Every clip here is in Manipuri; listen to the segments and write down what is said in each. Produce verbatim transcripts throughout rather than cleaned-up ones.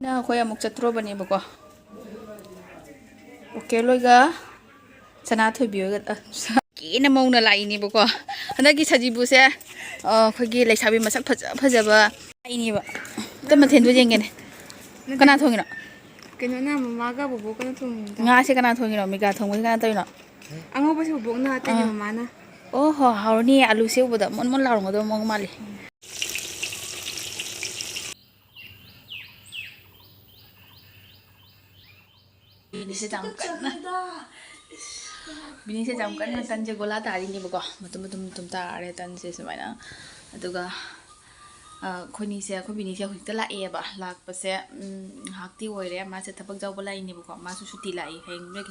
ꯅ ꯑꯩꯈꯣꯏ ꯑꯃꯨꯛ ꯆꯠꯇ꯭ꯔꯣꯕꯅꯦꯕꯀꯣ꯫ ꯑꯣꯀꯦ ꯂꯣꯏꯒ ꯁꯅꯥꯊꯣꯏꯕꯤ ꯍꯣꯏꯒ, ꯑ, ꯀꯦꯅ ꯃꯧꯅ ꯂꯥꯛꯏꯅꯦꯕꯀꯣ꯫ ꯍꯟꯗꯛꯀꯤ ꯁꯖꯤꯕꯨꯁꯦ, ꯑ, ꯑꯩꯈꯣꯏꯒꯤ ꯂꯩꯁꯥꯕꯤ ꯃꯁꯛ ꯐꯖ ꯐꯖꯕ ꯂꯥꯛꯏꯅꯦꯕ꯫ ꯑꯝꯇ ꯃꯊꯦꯜꯗꯣ ꯌꯦꯡꯒꯦꯅꯦ꯫ ꯀꯅꯥ ꯊꯣꯡꯉꯤꯅꯣ? ꯀꯩꯅꯣꯅ ꯃꯃꯥꯒ ꯕꯣꯕꯣꯛꯀꯅ ꯊꯣꯡꯉꯤꯗ꯫ ꯉꯥꯁꯦ ꯀꯅꯥ ꯊꯣꯡꯉꯤꯅꯣ? ꯃꯤꯒꯥ ꯊꯣꯡꯕꯁꯦ ꯀꯅꯥ ꯇꯧꯔꯤꯅꯣ? ꯑꯉꯧꯕꯁꯦ ꯕꯣꯕꯣꯛꯅ, ꯑꯇꯩꯗꯤ ꯑꯥ꯫ ꯃꯃꯥꯅ꯫ ꯑꯣ ꯍꯣ, ꯍꯥꯎꯔꯅꯤ꯫ ꯑꯂꯨꯁꯦ ꯎꯕꯗ ꯃꯣꯟ ꯃꯣꯟ ꯂꯥꯎꯔꯝꯒꯗꯕ ꯃꯑꯣꯡ ꯃꯥꯜꯂꯤ꯫ ꯕꯤꯅꯤꯁꯦ ꯌꯥꯝ ꯀꯟꯅ, ꯕꯤꯅꯤꯁꯦ ꯌꯥꯝ ꯀꯟꯅ ꯇꯟꯁꯦ ꯒꯣꯂꯥ ꯇꯥꯔꯤꯅꯦꯕꯀꯣ꯫ ꯃꯇꯨꯝ ꯃꯇꯨꯝ ꯃꯇꯨꯝ ꯇꯥꯔꯦ ꯇꯟꯁꯦ ꯁꯨꯃꯥꯏꯅ꯫ ꯑꯗꯨꯒ, ꯑ, ꯑꯩꯈꯣꯏꯅꯤꯁꯦ, ꯑꯩꯈꯣꯏ ꯕꯤꯅꯤꯁꯦ ꯍꯧꯖꯤꯛꯇ ꯂꯥꯛꯑꯦꯕ꯫ ꯂꯥꯛꯄꯁꯦ, ꯎꯝ, ꯉꯥꯏꯍꯥꯛꯇꯤ ꯑꯣꯏꯔꯦ꯫ ꯃꯥꯁꯦ ꯊꯕꯛ ꯌꯥꯎꯕ ꯂꯥꯛꯏꯅꯦꯕꯀꯣ꯫ ꯃꯥꯁꯨ ꯁꯨꯇꯤ ꯂꯥꯛꯏ꯫ ꯍꯌꯦꯡ break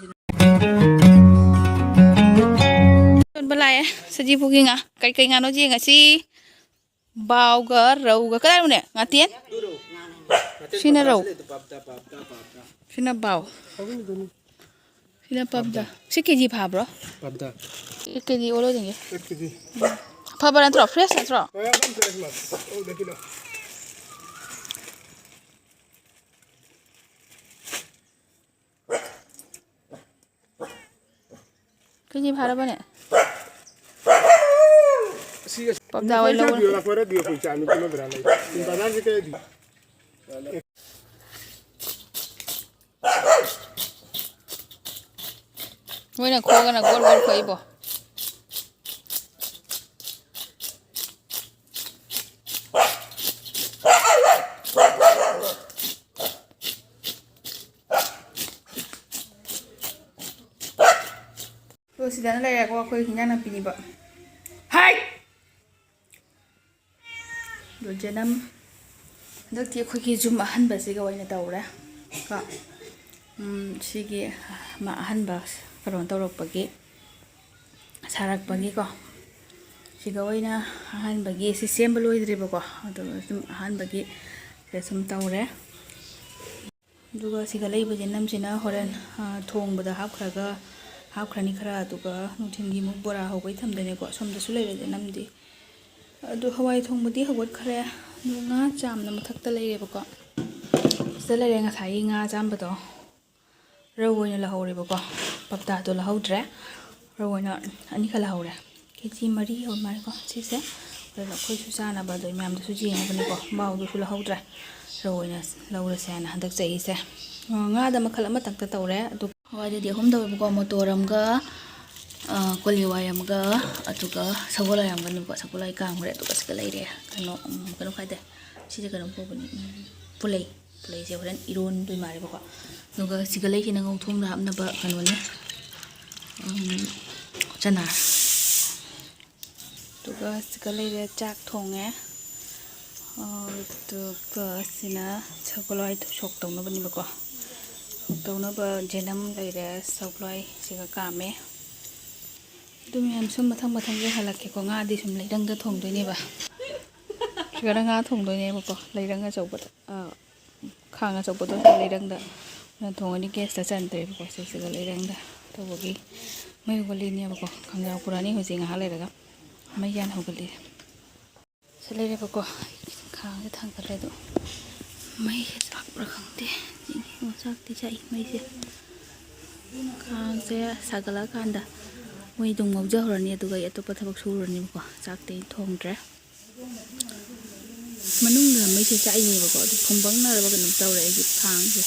ꯌꯣꯟꯕ ꯂꯥꯛꯑꯦ꯫ ꯁꯖꯤꯕꯨꯒꯤ ꯉꯥ꯫ ꯀꯩ ꯀꯩ ꯉꯥꯅꯣ ꯌꯦꯡꯉꯁꯤ꯫ ꯕꯥꯎꯒ ꯔꯧꯒ꯫ ꯀꯗꯥꯏꯅꯣꯅꯦ? ꯉꯥꯇꯦꯟ? ꯁꯤꯅ ꯔꯧ꯫ ꯁꯤꯅ ꯕꯥꯎ꯫ ꯁꯤꯅ ꯄꯕꯗ꯫ ꯁꯤ ꯀꯦ ꯖꯤ ꯐꯥꯕ꯭ꯔꯣ? ꯄꯕꯗ꯫ ꯁꯤ ꯀꯦ ꯖꯤ ꯑꯣꯜꯂꯣ ꯌꯦꯡꯒꯦ꯫ ꯑꯦꯠ ꯀꯦ ꯖꯤ꯫ ꯐꯕ ꯅꯠꯇ꯭ꯔꯣ? Fresh ꯅꯠꯇ꯭ꯔꯣ? ꯍꯣꯏ, ꯑꯗꯨꯝ fresh ꯃꯥꯜꯂꯦ꯫ ꯑꯣ, ꯑꯗꯨ ꯀꯤꯂꯣ꯫ ꯀꯦ ꯖꯤ ꯐꯥꯔꯕꯅꯦ? ꯁꯤꯒ ꯄꯞꯗꯥ ꯑꯣꯏ ꯂꯧꯔꯣ꯫ ꯀꯣꯏꯔꯗꯤ ꯑꯩꯈꯣꯏ ꯆꯥ ꯑꯅꯤ ꯄꯤꯅꯗ꯭ꯔꯥ ꯂꯩ? ꯕꯖꯥꯔꯁꯦ ꯀꯩꯗꯤ? ꯃꯣꯏꯅ ꯈꯣꯛꯑꯒꯅ ꯒꯣꯜ ꯒꯣꯜ ꯈꯣꯛꯏꯕꯣ꯫ ꯑꯗꯣ ꯁꯤꯗꯅ ꯂꯩꯔꯦꯀꯣ ꯑꯩꯈꯣꯏ ꯍꯤꯟꯖꯥꯡ ꯅꯥꯄꯤꯅꯤꯕ꯫ ꯍꯥꯏ! ꯑꯗꯣ ꯖꯅꯝ, ꯍꯟꯗꯛꯇꯤ ꯑꯩꯈꯣꯏꯒꯤ ꯌꯨꯝ ꯑꯍꯟꯕꯁꯤꯒ ꯑꯣꯏꯅ ꯇꯧꯔꯦ ꯀꯣ꯫ ꯎꯝ, ꯁꯤꯒꯤ ꯃꯥ ꯑꯍꯟꯕ ꯀꯩꯅꯣ ꯇꯧꯔꯛꯄꯒꯤ, ꯁꯥꯔꯛꯄꯒꯤꯀꯣ꯫ ꯁꯤꯒ ꯑꯣꯏꯅ ꯑꯍꯥꯟꯕꯒꯤ, ꯁꯤ ꯁꯦꯝꯕ ꯂꯣꯏꯗ꯭ꯔꯤꯕꯀꯣ, ꯑꯗꯨꯒ ꯁꯨꯝ ꯑꯍꯥꯟꯕꯒꯤ ꯁꯤꯗ ꯁꯨꯝ ꯇꯧꯔꯦ꯫ ꯑꯗꯨꯒ ꯁꯤꯒ ꯂꯩꯕꯁꯦ ꯅꯝꯁꯤꯅ ꯍꯣꯔꯦꯟ, ꯑ, ꯊꯣꯡꯕꯗ ꯍꯥꯞꯈ꯭ꯔꯒ, ꯍꯥꯞꯈ꯭ꯔꯅꯤ ꯈꯔ, ꯑꯗꯨꯒ ꯅꯨꯡꯊꯤꯜꯒꯤ ꯑꯃꯨꯛ ꯕꯣꯔꯥ ꯍꯧꯕꯩ ꯊꯝꯗꯣꯏꯅꯦꯀꯣ꯫ ꯁꯣꯝꯗꯁꯨ ꯂꯩꯔꯦ ꯅꯝꯗꯤ꯫ ꯑꯗꯨ ꯍꯋꯥꯏ ꯊꯣꯡꯕꯗꯤ ꯍꯧꯒꯠꯈ꯭ꯔꯦ꯫ ꯑꯗꯨ ꯉꯥ ꯆꯥꯝꯅ ꯃꯊꯛꯇ ꯂꯩꯔꯦꯕꯀꯣ꯫ ꯁꯤꯗ ꯂꯩꯔꯦ ꯉꯁꯥꯏꯒꯤ ꯉꯥ ꯑꯆꯥꯝꯕꯗꯣ꯫ ꯔꯧ ꯑꯣꯏꯅ ꯂꯧꯍꯧꯔꯦꯕꯀꯣ, ꯄꯞꯇꯥꯗꯣ ꯂꯧꯍꯧꯗ꯭ꯔꯦ꯫ ꯔꯧ ꯑꯣꯏꯅ ꯑꯅꯤꯈꯛ ꯂꯧꯍꯧꯔꯦ꯫ ꯀꯦ ꯖꯤ ꯃꯔꯤ ꯑꯣꯏ ꯃꯥꯜꯂꯦꯀꯣ ꯁꯤꯁꯦ꯫ ꯑꯗꯨꯅ ꯑꯩꯈꯣꯏꯁꯨ ꯆꯥꯅꯕ, ꯑꯗꯩ ꯃꯌꯥꯝꯗꯁꯨ ꯌꯦꯟꯅꯕꯅꯦꯀꯣ꯫ ꯕꯥꯎꯗꯨꯁꯨ ꯂꯧꯍꯧꯗ꯭ꯔꯦ꯫ ꯔꯧ ꯑꯣꯏꯅ ꯂꯧꯔꯁꯦ ꯍꯥꯏꯅ ꯍꯟꯗꯛ ꯆꯍꯤꯁꯦ꯫ ꯑ, ꯉꯥꯗ ꯃꯈꯜ ꯑꯃꯇꯪꯇ ꯇꯧꯔꯦ꯫ ꯑꯗꯨ ꯍꯋꯥꯏꯗꯗꯤ ꯑꯍꯨꯝ ꯇꯧꯋꯦꯕꯀꯣ, ꯃꯣꯇꯣꯔ ꯑꯃꯒ, ꯑ, ꯀꯣꯂꯤ ꯍꯋꯥꯏ ꯑꯃꯒ, ꯑꯗꯨꯒ ꯁꯒꯣꯜ ꯍꯋꯥꯏ ꯑꯃꯒꯅꯦꯕꯀꯣ꯫ ꯁꯒꯣꯜ ꯍꯋꯥꯏ ꯀꯥꯝꯈ꯭ꯔꯦ꯫ ꯑꯗꯨꯒ ꯁꯤꯗ ꯂꯩꯔꯦ ꯀꯩꯅꯣ, ꯎꯝ, ꯀꯩꯅꯣ ꯍꯥꯏꯗꯦ, ꯁꯤꯁꯦ ꯀꯩꯅꯣꯝ ꯀꯧꯕꯅꯤ, ꯎꯝ, ꯄꯨꯂꯩ꯫ ꯄꯨꯂꯩꯁꯦ ꯍꯣꯔꯦꯟ ꯏꯔꯣꯟꯗꯣꯏ ꯃꯥꯜꯂꯦꯕꯀꯣ꯫ ꯑꯗꯨꯒ ꯁꯤꯒ ꯂꯩꯁꯤꯅ ꯉꯧ ꯊꯣꯡꯗ ꯍꯥꯞꯅꯕ ꯀꯩꯅꯣꯅꯤ, ꯎꯝ, ꯆꯅꯥ꯫ ꯑꯗꯨꯒ ꯁꯤꯒ ꯂꯩꯔꯦ, ꯆꯥꯛ ꯊꯣꯡꯉꯦ꯫ ꯑꯗꯨꯒ ꯁꯤꯅ ꯁꯒꯣꯜ ꯍꯋꯥꯏ ꯁꯣꯛ ꯇꯧꯅꯕꯅꯦꯕꯀꯣ꯫ ꯁꯣꯛ ꯇꯧꯅꯕ ꯖꯦꯅꯝ ꯂꯩꯔꯦ, ꯁꯒꯣꯜ ꯍꯋꯥꯏ ꯁꯤꯒ ꯀꯥꯝꯃꯦ꯫ ꯑꯗꯨ ꯃꯌꯥꯝ ꯁꯨꯝ ꯃꯊꯪ ꯃꯊꯪ ꯌꯦꯡꯍꯜꯂꯛꯀꯦꯀꯣ꯫ ꯉꯥꯗꯤ ꯁꯨꯝ ꯂꯩꯔꯪꯗ ꯊꯣꯡꯗꯣꯏꯅꯦꯕ꯫ ꯁꯤꯒꯅ ꯉꯥ ꯊꯣꯡꯗꯣꯏꯅꯦꯕꯀꯣ꯫ ꯂꯩꯔꯪ ꯑꯆꯧꯕꯗ, ꯑ, ꯈꯥꯡ ꯑꯆꯧꯕꯗꯣ ꯂꯩꯔꯪꯗ ꯑꯣꯏꯅ ꯊꯣꯡꯉꯅꯤ꯫ ꯒ꯭ꯌꯥꯁꯇ ꯆꯟꯗ꯭ꯔꯦꯕꯀꯣ꯫ ꯁꯤꯁꯤꯒ ꯂꯩꯔꯪꯗ ꯇꯧꯕꯒꯤ ꯃꯩ ꯍꯧꯒꯠꯂꯤꯅꯦꯕꯀꯣ꯫ ꯈꯥꯡꯖꯥꯎ ꯄꯨꯔꯛꯑꯅꯤ ꯍꯧꯖꯤꯛ ꯉꯥꯏꯍꯥꯛ ꯂꯩꯔꯒ꯫ ꯃꯩ ꯌꯥꯟ ꯍꯧꯒꯠꯂꯤ꯫ ꯁꯤ ꯂꯩꯔꯦꯕꯀꯣ꯫ ꯈꯥꯡꯁꯦ ꯊꯥꯡꯒꯠꯂꯦ ꯑꯗꯣ ꯃꯩꯁꯦ ꯆꯥꯛꯄ꯭ꯔꯥ ꯈꯪꯗꯦ꯫ ꯆꯤꯡꯍꯤ ꯆꯥꯛꯇꯤ ꯆꯥꯛꯏ ꯃꯩꯁꯦ꯫ ꯈꯥꯡꯁꯦ ꯁꯥꯒꯠꯂꯛꯑꯀꯥꯟꯗ ꯃꯣꯏ ꯑꯗꯨꯝ ꯉꯧꯖꯍꯧꯔꯅꯤ, ꯑꯗꯨꯒ ꯑꯩ ꯑꯇꯣꯞꯄ ꯊꯕꯛ ꯁꯨꯔꯅꯦꯕꯀꯣ꯫ ꯆꯥꯛꯇꯤ ꯑꯩ ꯊꯣꯡꯗ꯭ꯔꯦ꯫ ꯃꯅꯨꯡꯗ ꯃꯩꯁꯦ ꯆꯥꯛꯏꯅꯦꯕꯀꯣ, ꯑꯗꯨ ꯐꯨꯝꯕꯪꯅꯔꯕ ꯀꯩꯅꯣꯝ ꯇꯧꯔꯦ ꯑꯩꯒꯤ ꯈꯥꯡꯁꯦ꯫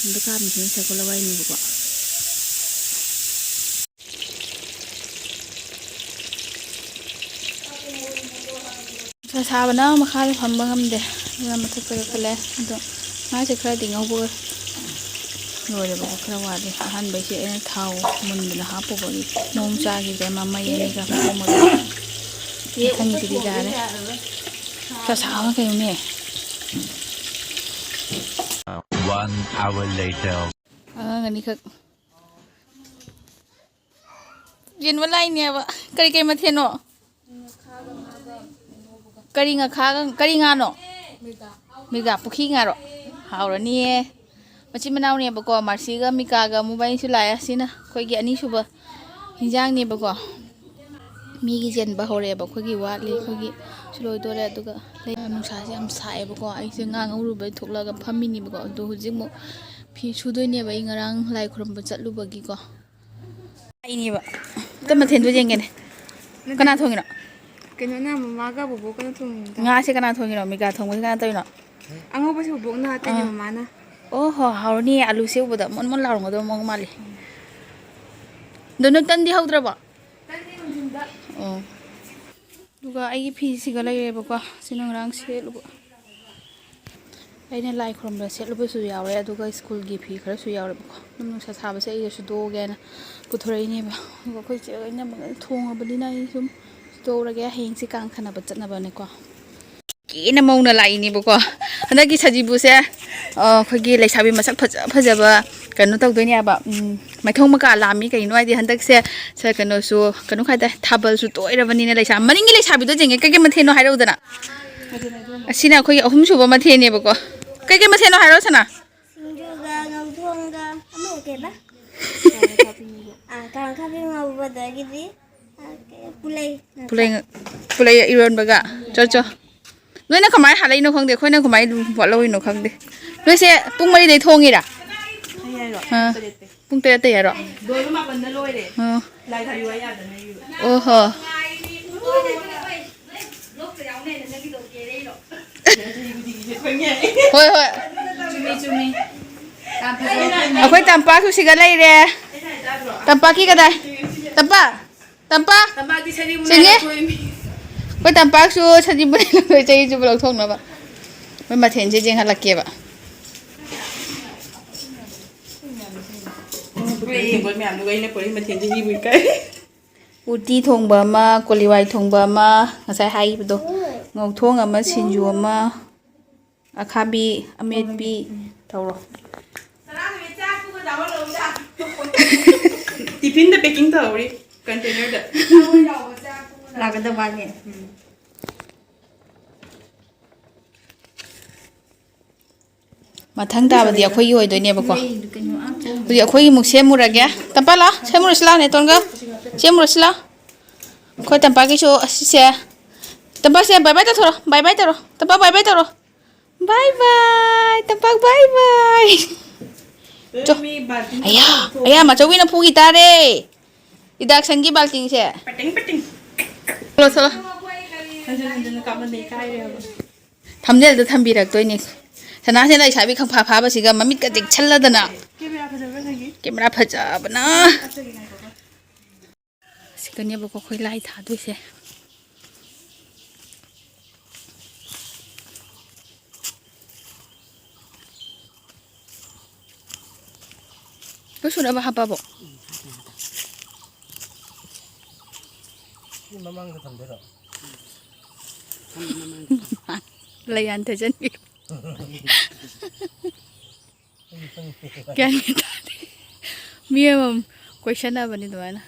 ꯑꯝꯇ ꯀꯥꯞꯄꯤꯁꯤꯅ ꯁꯒꯣꯜ ꯍꯋꯥꯏꯅꯦꯕꯀꯣ꯫ ꯅꯨꯡꯁꯥ ꯁꯥꯕꯅ ꯃꯈꯥꯗ ꯐꯝꯕ ꯉꯝꯗꯦ, ꯑꯗꯨꯅ ꯃꯊꯛꯇ ꯀꯥꯈꯠꯂꯦ꯫ ꯑꯗꯣ ꯉꯥꯁꯦ ꯈꯔꯗꯤ ꯉꯧꯕ ꯂꯣꯏꯔꯦꯕꯀꯣ, ꯈꯔ ꯋꯥꯠꯂꯤ꯫ ꯑꯍꯥꯟꯕꯩꯁꯦ ꯑꯩꯅ ꯊꯥꯎ ꯃꯨꯟꯕꯗ ꯍꯥꯞꯄꯨꯕꯒꯤ ꯃꯑꯣꯡ ꯆꯥꯈꯤꯗ꯭ꯔꯦ, ꯃꯃꯩ ꯑꯅꯤꯒ ꯄꯣꯝꯃꯒ꯫ ꯃꯊꯪꯒꯤꯗꯨꯗꯤ ꯌꯥꯔꯦ꯫ ꯅꯨꯡꯁꯥ ꯁꯥꯕꯅ ꯀꯩꯅꯣꯅꯦ꯫ One hour later. ꯑꯉꯥꯡ ꯑꯅꯤꯈꯛ ꯌꯦꯟꯕ ꯂꯥꯛꯏꯅꯦꯕ꯫ ꯀꯔꯤ ꯀꯔꯤ ꯃꯊꯦꯜꯅꯣ? ꯀꯔꯤ ꯉꯥꯈꯥꯒ, ꯀꯔꯤ ꯉꯥꯅꯣ? ꯃꯤꯔꯒꯥ, ꯄꯨꯈ꯭ꯔꯤ ꯉꯥꯔꯣ? ꯍꯥꯎꯔꯅꯤꯌꯦ꯫ ꯃꯆꯤꯟ ꯃꯅꯥꯎꯅꯦꯕꯀꯣ, ꯃꯥꯔꯁꯤꯒ ꯃꯤꯀꯥꯒ ꯃꯣꯕꯥꯏꯅꯤꯁꯨ ꯂꯥꯛꯑꯦ꯫ ꯁꯤꯅ ꯑꯩꯈꯣꯏꯒꯤ ꯑꯅꯤꯁꯨꯕ ꯍꯤꯟꯖꯥꯡꯅꯦꯕꯀꯣ꯫ ꯃꯤꯒꯤ ꯆꯦꯟꯕ ꯍꯧꯔꯛꯑꯦꯕ, ꯑꯩꯈꯣꯏꯒꯤ ꯋꯥꯠꯂꯤ, ꯑꯩꯈꯣꯏꯒꯤ ꯁꯤ ꯂꯣꯏꯗꯣꯔꯦ꯫ ꯑꯗꯨꯒ ꯂꯩ, ꯅꯨꯡꯁꯥꯁꯦ ꯌꯥꯝ ꯁꯥꯏꯌꯦꯕꯀꯣ, ꯑꯩꯁꯦ ꯉꯥ ꯉꯧꯔꯨꯕꯩ ꯊꯣꯛꯂꯛꯑꯒ ꯐꯝꯃꯤꯅꯦꯕꯀꯣ꯫ ꯑꯗꯣ ꯍꯧꯖꯤꯛ ꯑꯃꯨꯛ ꯐꯤ ꯁꯨꯗꯣꯏꯅꯦꯕ, ꯑꯩ ꯉꯔꯥꯡ ꯂꯥꯏ ꯈꯨꯔꯨꯝꯕ ꯆꯠꯂꯨꯕꯒꯤꯀꯣ꯫ ꯑꯩꯅꯦꯕ꯫ ꯇꯞꯅ ꯊꯦꯟꯗꯣ ꯌꯦꯡꯒꯦꯅꯦ꯫ ꯀꯅꯥ ꯊꯣꯡꯉꯤꯅꯣ? ꯀꯩꯅꯣꯅ, ꯃꯃꯥꯒ ꯕꯣꯕꯣꯛꯀꯅ ꯊꯣꯡꯉꯤꯅꯤꯗ꯫ ꯉꯥꯁꯦ ꯀꯅꯥ ꯊꯣꯡꯉꯤꯅꯣ? ꯃꯤꯒꯥ ꯊꯣꯡꯕꯁꯦ ꯀꯅꯥ ꯇꯧꯔꯤꯅꯣ? ꯑꯉꯧꯕꯁꯦ ꯕꯣꯕꯣꯛꯅ, ꯑꯇꯩꯗꯤ ꯑꯥ꯫ ꯃꯃꯥꯅ꯫ ꯑꯣ ꯍꯣ, ꯍꯥꯎꯔꯅꯤꯌꯦ꯫ ꯑꯂꯨꯁꯦ ꯎꯕꯗ ꯃꯣꯟ ꯃꯣꯟ ꯂꯥꯎꯔꯝꯒꯗꯕ ꯃꯑꯣꯡ ꯃꯥꯜꯂꯤ꯫ ꯑꯗꯣ ꯅꯣꯏ ꯇꯟꯗꯤ ꯍꯧꯗ꯭ꯔꯕꯣ? ꯇꯟꯗꯤ ꯅꯨꯡꯊꯤꯟꯗ꯫ ꯑꯣ꯫ ꯑꯗꯨꯒ ꯑꯩꯒꯤ ꯐꯤꯁꯤꯒ ꯂꯩꯔꯦꯕꯀꯣ꯫ ꯁꯤꯅ ꯉꯔꯥꯡ ꯁꯦꯠꯂꯨꯕ꯫ ꯑꯩꯅ ꯂꯥꯏ ꯈꯨꯔꯨꯝꯕꯗ ꯁꯦꯠꯂꯨꯕꯁꯨ ꯌꯥꯎꯔꯦ, ꯑꯗꯨꯒ ꯁ꯭ꯀꯨꯜꯒꯤ ꯐꯤ ꯈꯔꯁꯨ ꯌꯥꯎꯔꯦꯕꯀꯣ꯫ ꯑꯗꯨꯝ ꯅꯨꯡꯁꯥ ꯁꯥꯕꯁꯦ ꯑꯩꯒ ꯁꯨꯗꯣꯛꯑꯒꯦꯅ ꯄꯨꯊꯣꯔꯛꯏꯅꯦꯕ꯫ ꯑꯗꯨꯒ ꯑꯩꯈꯣꯏ ꯆꯦꯒ ꯏꯅꯝꯃꯒ ꯊꯣꯡꯉꯕꯅꯤꯅ ꯑꯩ ꯁꯨꯝ ꯁꯨꯗꯣꯛꯍꯧꯔꯒꯦ꯫ ꯍꯌꯦꯡꯁꯦ ꯀꯥꯡ ꯁꯥꯟꯅꯕ ꯆꯠꯅꯕꯅꯦꯀꯣ꯫ ꯀꯦꯅ ꯃꯧꯅ ꯂꯥꯛꯏꯅꯦꯕꯀꯣ꯫ ꯍꯟꯗꯛꯀꯤ ꯁꯖꯤꯕꯨꯁꯦ, ꯑ, ꯑꯩꯈꯣꯏꯒꯤ ꯂꯩꯁꯥꯕꯤ ꯃꯁꯛ ꯐꯖ ꯐꯖꯕ ꯀꯩꯅꯣ ꯇꯧꯗꯣꯏꯅꯦꯕ꯫ ꯎꯝ, ꯃꯥꯏꯊꯣꯡ ꯃꯀꯥ ꯂꯥꯝꯃꯤ꯫ ꯀꯩꯒꯤꯅꯣ ꯍꯥꯏꯗꯤ ꯍꯟꯗꯛꯁꯦ ꯁ-, ꯀꯩꯅꯣꯁꯨ, ꯀꯩꯅꯣ ꯍꯥꯏꯇꯥꯔꯦ, ꯊꯥꯕꯜꯁꯨ ꯇꯣꯏꯔꯕꯅꯤꯅ ꯂꯩꯁꯥ-, ꯃꯅꯤꯡꯒꯤ ꯂꯩꯁꯥꯕꯤꯗꯣ ꯌꯦꯡꯉꯦ, ꯀꯩꯀꯩ ꯃꯊꯦꯜꯅꯣ ꯍꯥꯏꯔꯛꯎꯗꯅ꯫ ꯑꯁꯤꯅ ꯑꯩꯈꯣꯏꯒꯤ ꯑꯍꯨꯝꯁꯨꯕ ꯃꯊꯦꯜꯅꯦꯕꯀꯣ꯫ ꯀꯩꯀꯩ ꯃꯊꯦꯜꯅꯣ ꯍꯥꯏꯔꯣ, ꯁꯅꯥ? ꯁꯤꯡꯖꯨꯒ ꯉꯧꯊꯣꯡꯒ, ꯑꯃ ꯀꯩꯕ? ꯑꯥ, ꯀꯥꯡꯈꯥꯕꯤ ꯉꯧꯕꯗꯒꯤꯗꯤ, ꯑꯥ, ꯀꯩ, ꯄꯨꯂꯩ ꯅꯠꯇ꯭ꯔꯥ? ꯄꯨꯂꯩ, ꯄꯨꯂꯩ ꯏꯔꯣꯟꯕꯒ꯫ ꯆꯣ, ꯆꯣ꯫ ꯅꯣꯏꯅ ꯀꯃꯥꯏꯅ ꯍꯜꯂꯛꯏꯅꯣ ꯈꯪꯗꯦ, ꯑꯩꯈꯣꯏꯅ ꯀꯃꯥꯏꯅ ꯋꯥꯠꯍꯧꯔꯤꯅꯣ ꯈꯪꯗꯦ꯫ ꯅꯣꯏꯁꯦ ꯄꯨꯡ ꯃꯔꯤꯗꯩ ꯊꯣꯡꯉꯤꯔꯥ? ꯑꯩ ꯍꯥꯏꯔꯣ? ꯑꯥ꯫ ꯇꯔꯦꯠꯇꯩ꯫ ꯄꯨꯡ ꯇꯔꯦꯠꯇꯩ ꯍꯥꯏꯔꯣ? ꯂꯣꯏꯕ ꯃꯥꯄꯟꯗ ꯂꯣꯏꯔꯦ꯫ ꯑꯣ꯫ ꯂꯥꯏ ꯊꯥꯕꯤ ꯋꯥ ꯌꯥꯗꯅ ꯏꯕ꯫ ꯑꯣ ꯍꯣ꯫ ꯍꯣꯏ, ꯍꯣꯏ꯫ ꯆꯨꯝꯃꯤ, ꯆꯨꯝꯃꯤ꯫ ꯌꯥꯝ ꯐꯖꯕ ꯋꯥꯐꯝꯅꯤ꯫ ꯑꯩꯈꯣꯏ ꯇꯝꯄꯥꯛꯁꯨ ꯁꯤꯗ ꯂꯩꯔꯦ꯫ ꯇꯝꯄꯥꯛꯀꯤ ꯀꯗꯥꯏ? ꯇꯝꯄꯥꯛ? ꯇꯝꯄꯥꯛ? ꯇꯝꯄꯥꯛꯇꯤ ꯁꯖꯤꯕꯨ ꯁꯤꯡꯉꯦ꯫ ꯂꯩꯔꯛꯇꯣꯏꯅꯤ꯫ ꯑꯩꯈꯣꯏ ꯇꯝꯄꯥꯛꯁꯨ ꯁꯖꯤꯕꯨ ꯂꯩꯔꯛꯇꯣꯏ, ꯆꯍꯤ ꯆꯨꯞꯄ ꯂꯧꯊꯣꯛꯅꯕ꯫ ꯃꯣꯏ ꯃꯊꯦꯜꯁꯦ ꯌꯦꯡꯍꯜꯂꯛꯀꯦꯕ꯫ ꯍꯣꯏ, ꯌꯦꯡꯕ ꯃꯌꯥꯝꯗꯨꯒ ꯑꯩꯅ ꯄꯨꯔꯛꯏ ꯃꯊꯦꯜꯁꯦ ꯏꯕꯨ ꯏꯀꯥꯏ꯫ ꯎꯇꯤ ꯊꯣꯡꯕ ꯑꯃ, ꯀꯣꯂꯤ ꯍꯋꯥꯏ ꯊꯣꯡꯕ ꯑꯃ, ꯉꯁꯥꯏ ꯍꯥꯏꯈꯤꯕꯗꯣ, ꯉꯧꯊꯣꯡ ꯑꯃ, ꯁꯤꯡꯖꯨ ꯑꯃ, ꯑꯈꯥꯕꯤ ꯑꯃꯦꯠꯄꯤ ꯇꯧꯔꯣ꯫ ꯇꯤꯐꯤꯟꯗ packing ꯇꯧꯍꯧꯔꯤ, containerꯗ꯫ ꯂꯥꯛꯀꯗꯕ ꯃꯥꯜꯂꯦ꯫ ꯎꯝ꯫ ꯃꯊꯪ ꯇꯥꯕꯗꯤ ꯑꯩꯈꯣꯏꯒꯤ ꯑꯣꯏꯗꯣꯏꯅꯦꯕꯀꯣ꯫ ꯅꯣꯏ ꯀꯩꯅꯣ, ꯑꯥ, ꯊꯣꯡꯕ꯫ ꯍꯧꯖꯤꯛ ꯑꯩꯈꯣꯏꯒꯤ ꯑꯃꯨꯛ ꯁꯦꯝꯃꯨꯔꯒꯦ꯫ ꯇꯝꯄꯥ ꯂꯥꯎ, ꯁꯦꯝꯃꯨꯔꯁꯤ ꯂꯥꯎ, ꯅꯦꯇꯣꯟꯒ꯫ ꯁꯦꯝꯃꯨꯔꯁꯤ ꯂꯥꯎ꯫ ꯑꯩꯈꯣꯏ ꯇꯝꯄꯥꯛꯀꯤꯁꯨ ꯑꯁꯤꯁꯦ, ꯇꯝꯄꯥꯛꯁꯦ ꯕꯥꯏ ꯕꯥꯏ ꯇꯧꯊꯣꯔꯣ, ꯕꯥꯏ ꯕꯥꯏ ꯇꯧꯔꯣ, ꯇꯝꯄꯥꯛ ꯕꯥꯏ ꯕꯥꯏ ꯇꯧꯔꯣ, ꯕꯥꯏ ꯕꯥꯏ, ꯇꯝꯄꯥꯛ ꯕꯥꯏ ꯕꯥꯏ꯫ ꯆꯣ꯫ ꯑꯌꯥ, ꯑꯌꯥ, ꯃꯆꯧꯕꯤꯅ ꯐꯨꯈꯤ ꯇꯥꯔꯦ꯫ ꯏꯗꯥꯛꯁꯟꯒꯤ ꯕꯥꯜꯇꯤꯟꯁꯦ꯫ ꯄꯇꯤꯡ, ꯄꯇꯤꯡ꯫ ꯆꯠꯂꯣ, ꯆꯠꯂꯣ꯫ ꯍꯟꯖꯤꯟ ꯍꯟꯖꯤꯟꯅ ꯀꯥꯞꯃꯟꯗ ꯏꯀꯥꯏꯔꯦꯕ꯫ ꯊꯝꯅꯦꯜꯗ ꯊꯝꯕꯤꯔꯛꯇꯣꯏꯅꯦ꯫ ꯁꯅꯥꯁꯦ ꯂꯩꯁꯥꯕꯤ ꯈꯪꯐꯥ ꯐꯥꯕꯁꯤꯒ ꯃꯃꯤꯠꯀ ꯇꯤꯛꯁꯜꯂꯗꯅ꯫ ꯀꯦꯃꯦꯔꯥ ꯐꯖꯕ꯭ꯔꯥ ꯅꯪꯒꯤ? ꯀꯦꯃꯦꯔꯥ ꯐꯖꯕꯅ꯫ ꯑꯁ, ꯉꯥꯏꯈꯣꯀꯣ꯫ ꯁꯤꯗꯅꯦꯕꯀꯣ ꯑꯩꯈꯣꯏ ꯂꯥꯏ ꯊꯥꯗꯣꯏꯁꯦ꯫ ꯂꯣꯏ ꯁꯨꯅꯕ ꯍꯥꯞꯄꯕꯣ? ꯁꯤ ꯃꯃꯥꯡꯗ ꯊꯝꯗꯣꯏꯔꯣ? ꯂꯩꯌꯥꯟ ꯊꯖꯟꯕꯤꯔꯣ꯫ ꯒ꯭ꯌꯥꯟ ꯃꯦꯟ ꯇꯥꯗꯦ꯫ ꯃꯤ ꯑꯃꯃꯝ ꯀꯣꯏꯁꯟꯅꯕꯅꯤ ꯑꯗꯨꯃꯥꯏꯅ꯫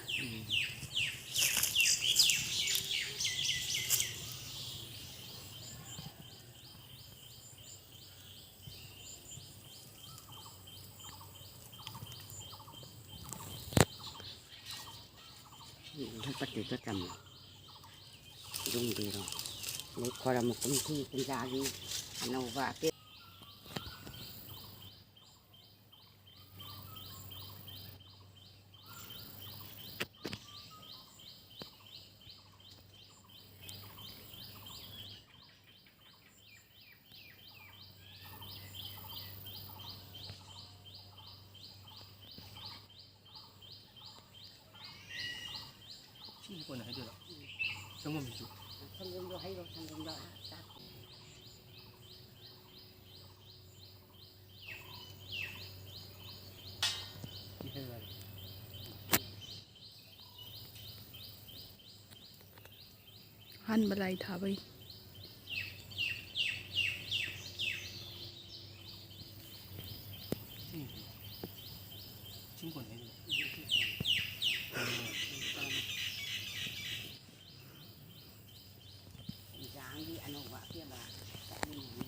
ꯂꯣꯛꯄꯠꯇꯨꯗ ꯇꯝꯃꯣ꯫ ꯌꯨꯝꯒꯤꯔꯣ? ꯑꯗꯩ ꯈꯣꯔꯝ ꯀꯨꯝꯁꯤ ꯀꯨꯝꯖꯥꯒꯤ ꯑꯅꯧꯕ ꯑꯄꯦꯠ-, ꯁꯤꯁꯨ ꯀꯣꯟꯅ ꯍꯥꯏꯗꯣꯏꯔꯣ? ꯁꯪꯒꯣꯝꯁꯤꯁꯨ? ꯁꯪꯒꯣꯝꯗꯣ ꯍꯩꯔꯣ, ꯁꯪꯒꯣꯝꯗꯣ꯫ ꯑꯥ, ꯆꯥꯛ꯫ ꯁꯤ ꯍꯩꯔꯣ ꯍꯥꯏꯔꯣ? ꯑꯍꯥꯟꯕ ꯂꯥꯏ ꯊꯥꯕꯩ꯫ ꯏꯟꯖꯥꯡꯒꯤ ꯑꯅꯧꯕ ꯑꯄꯦꯕ ꯆꯠꯂꯤꯅꯤ꯫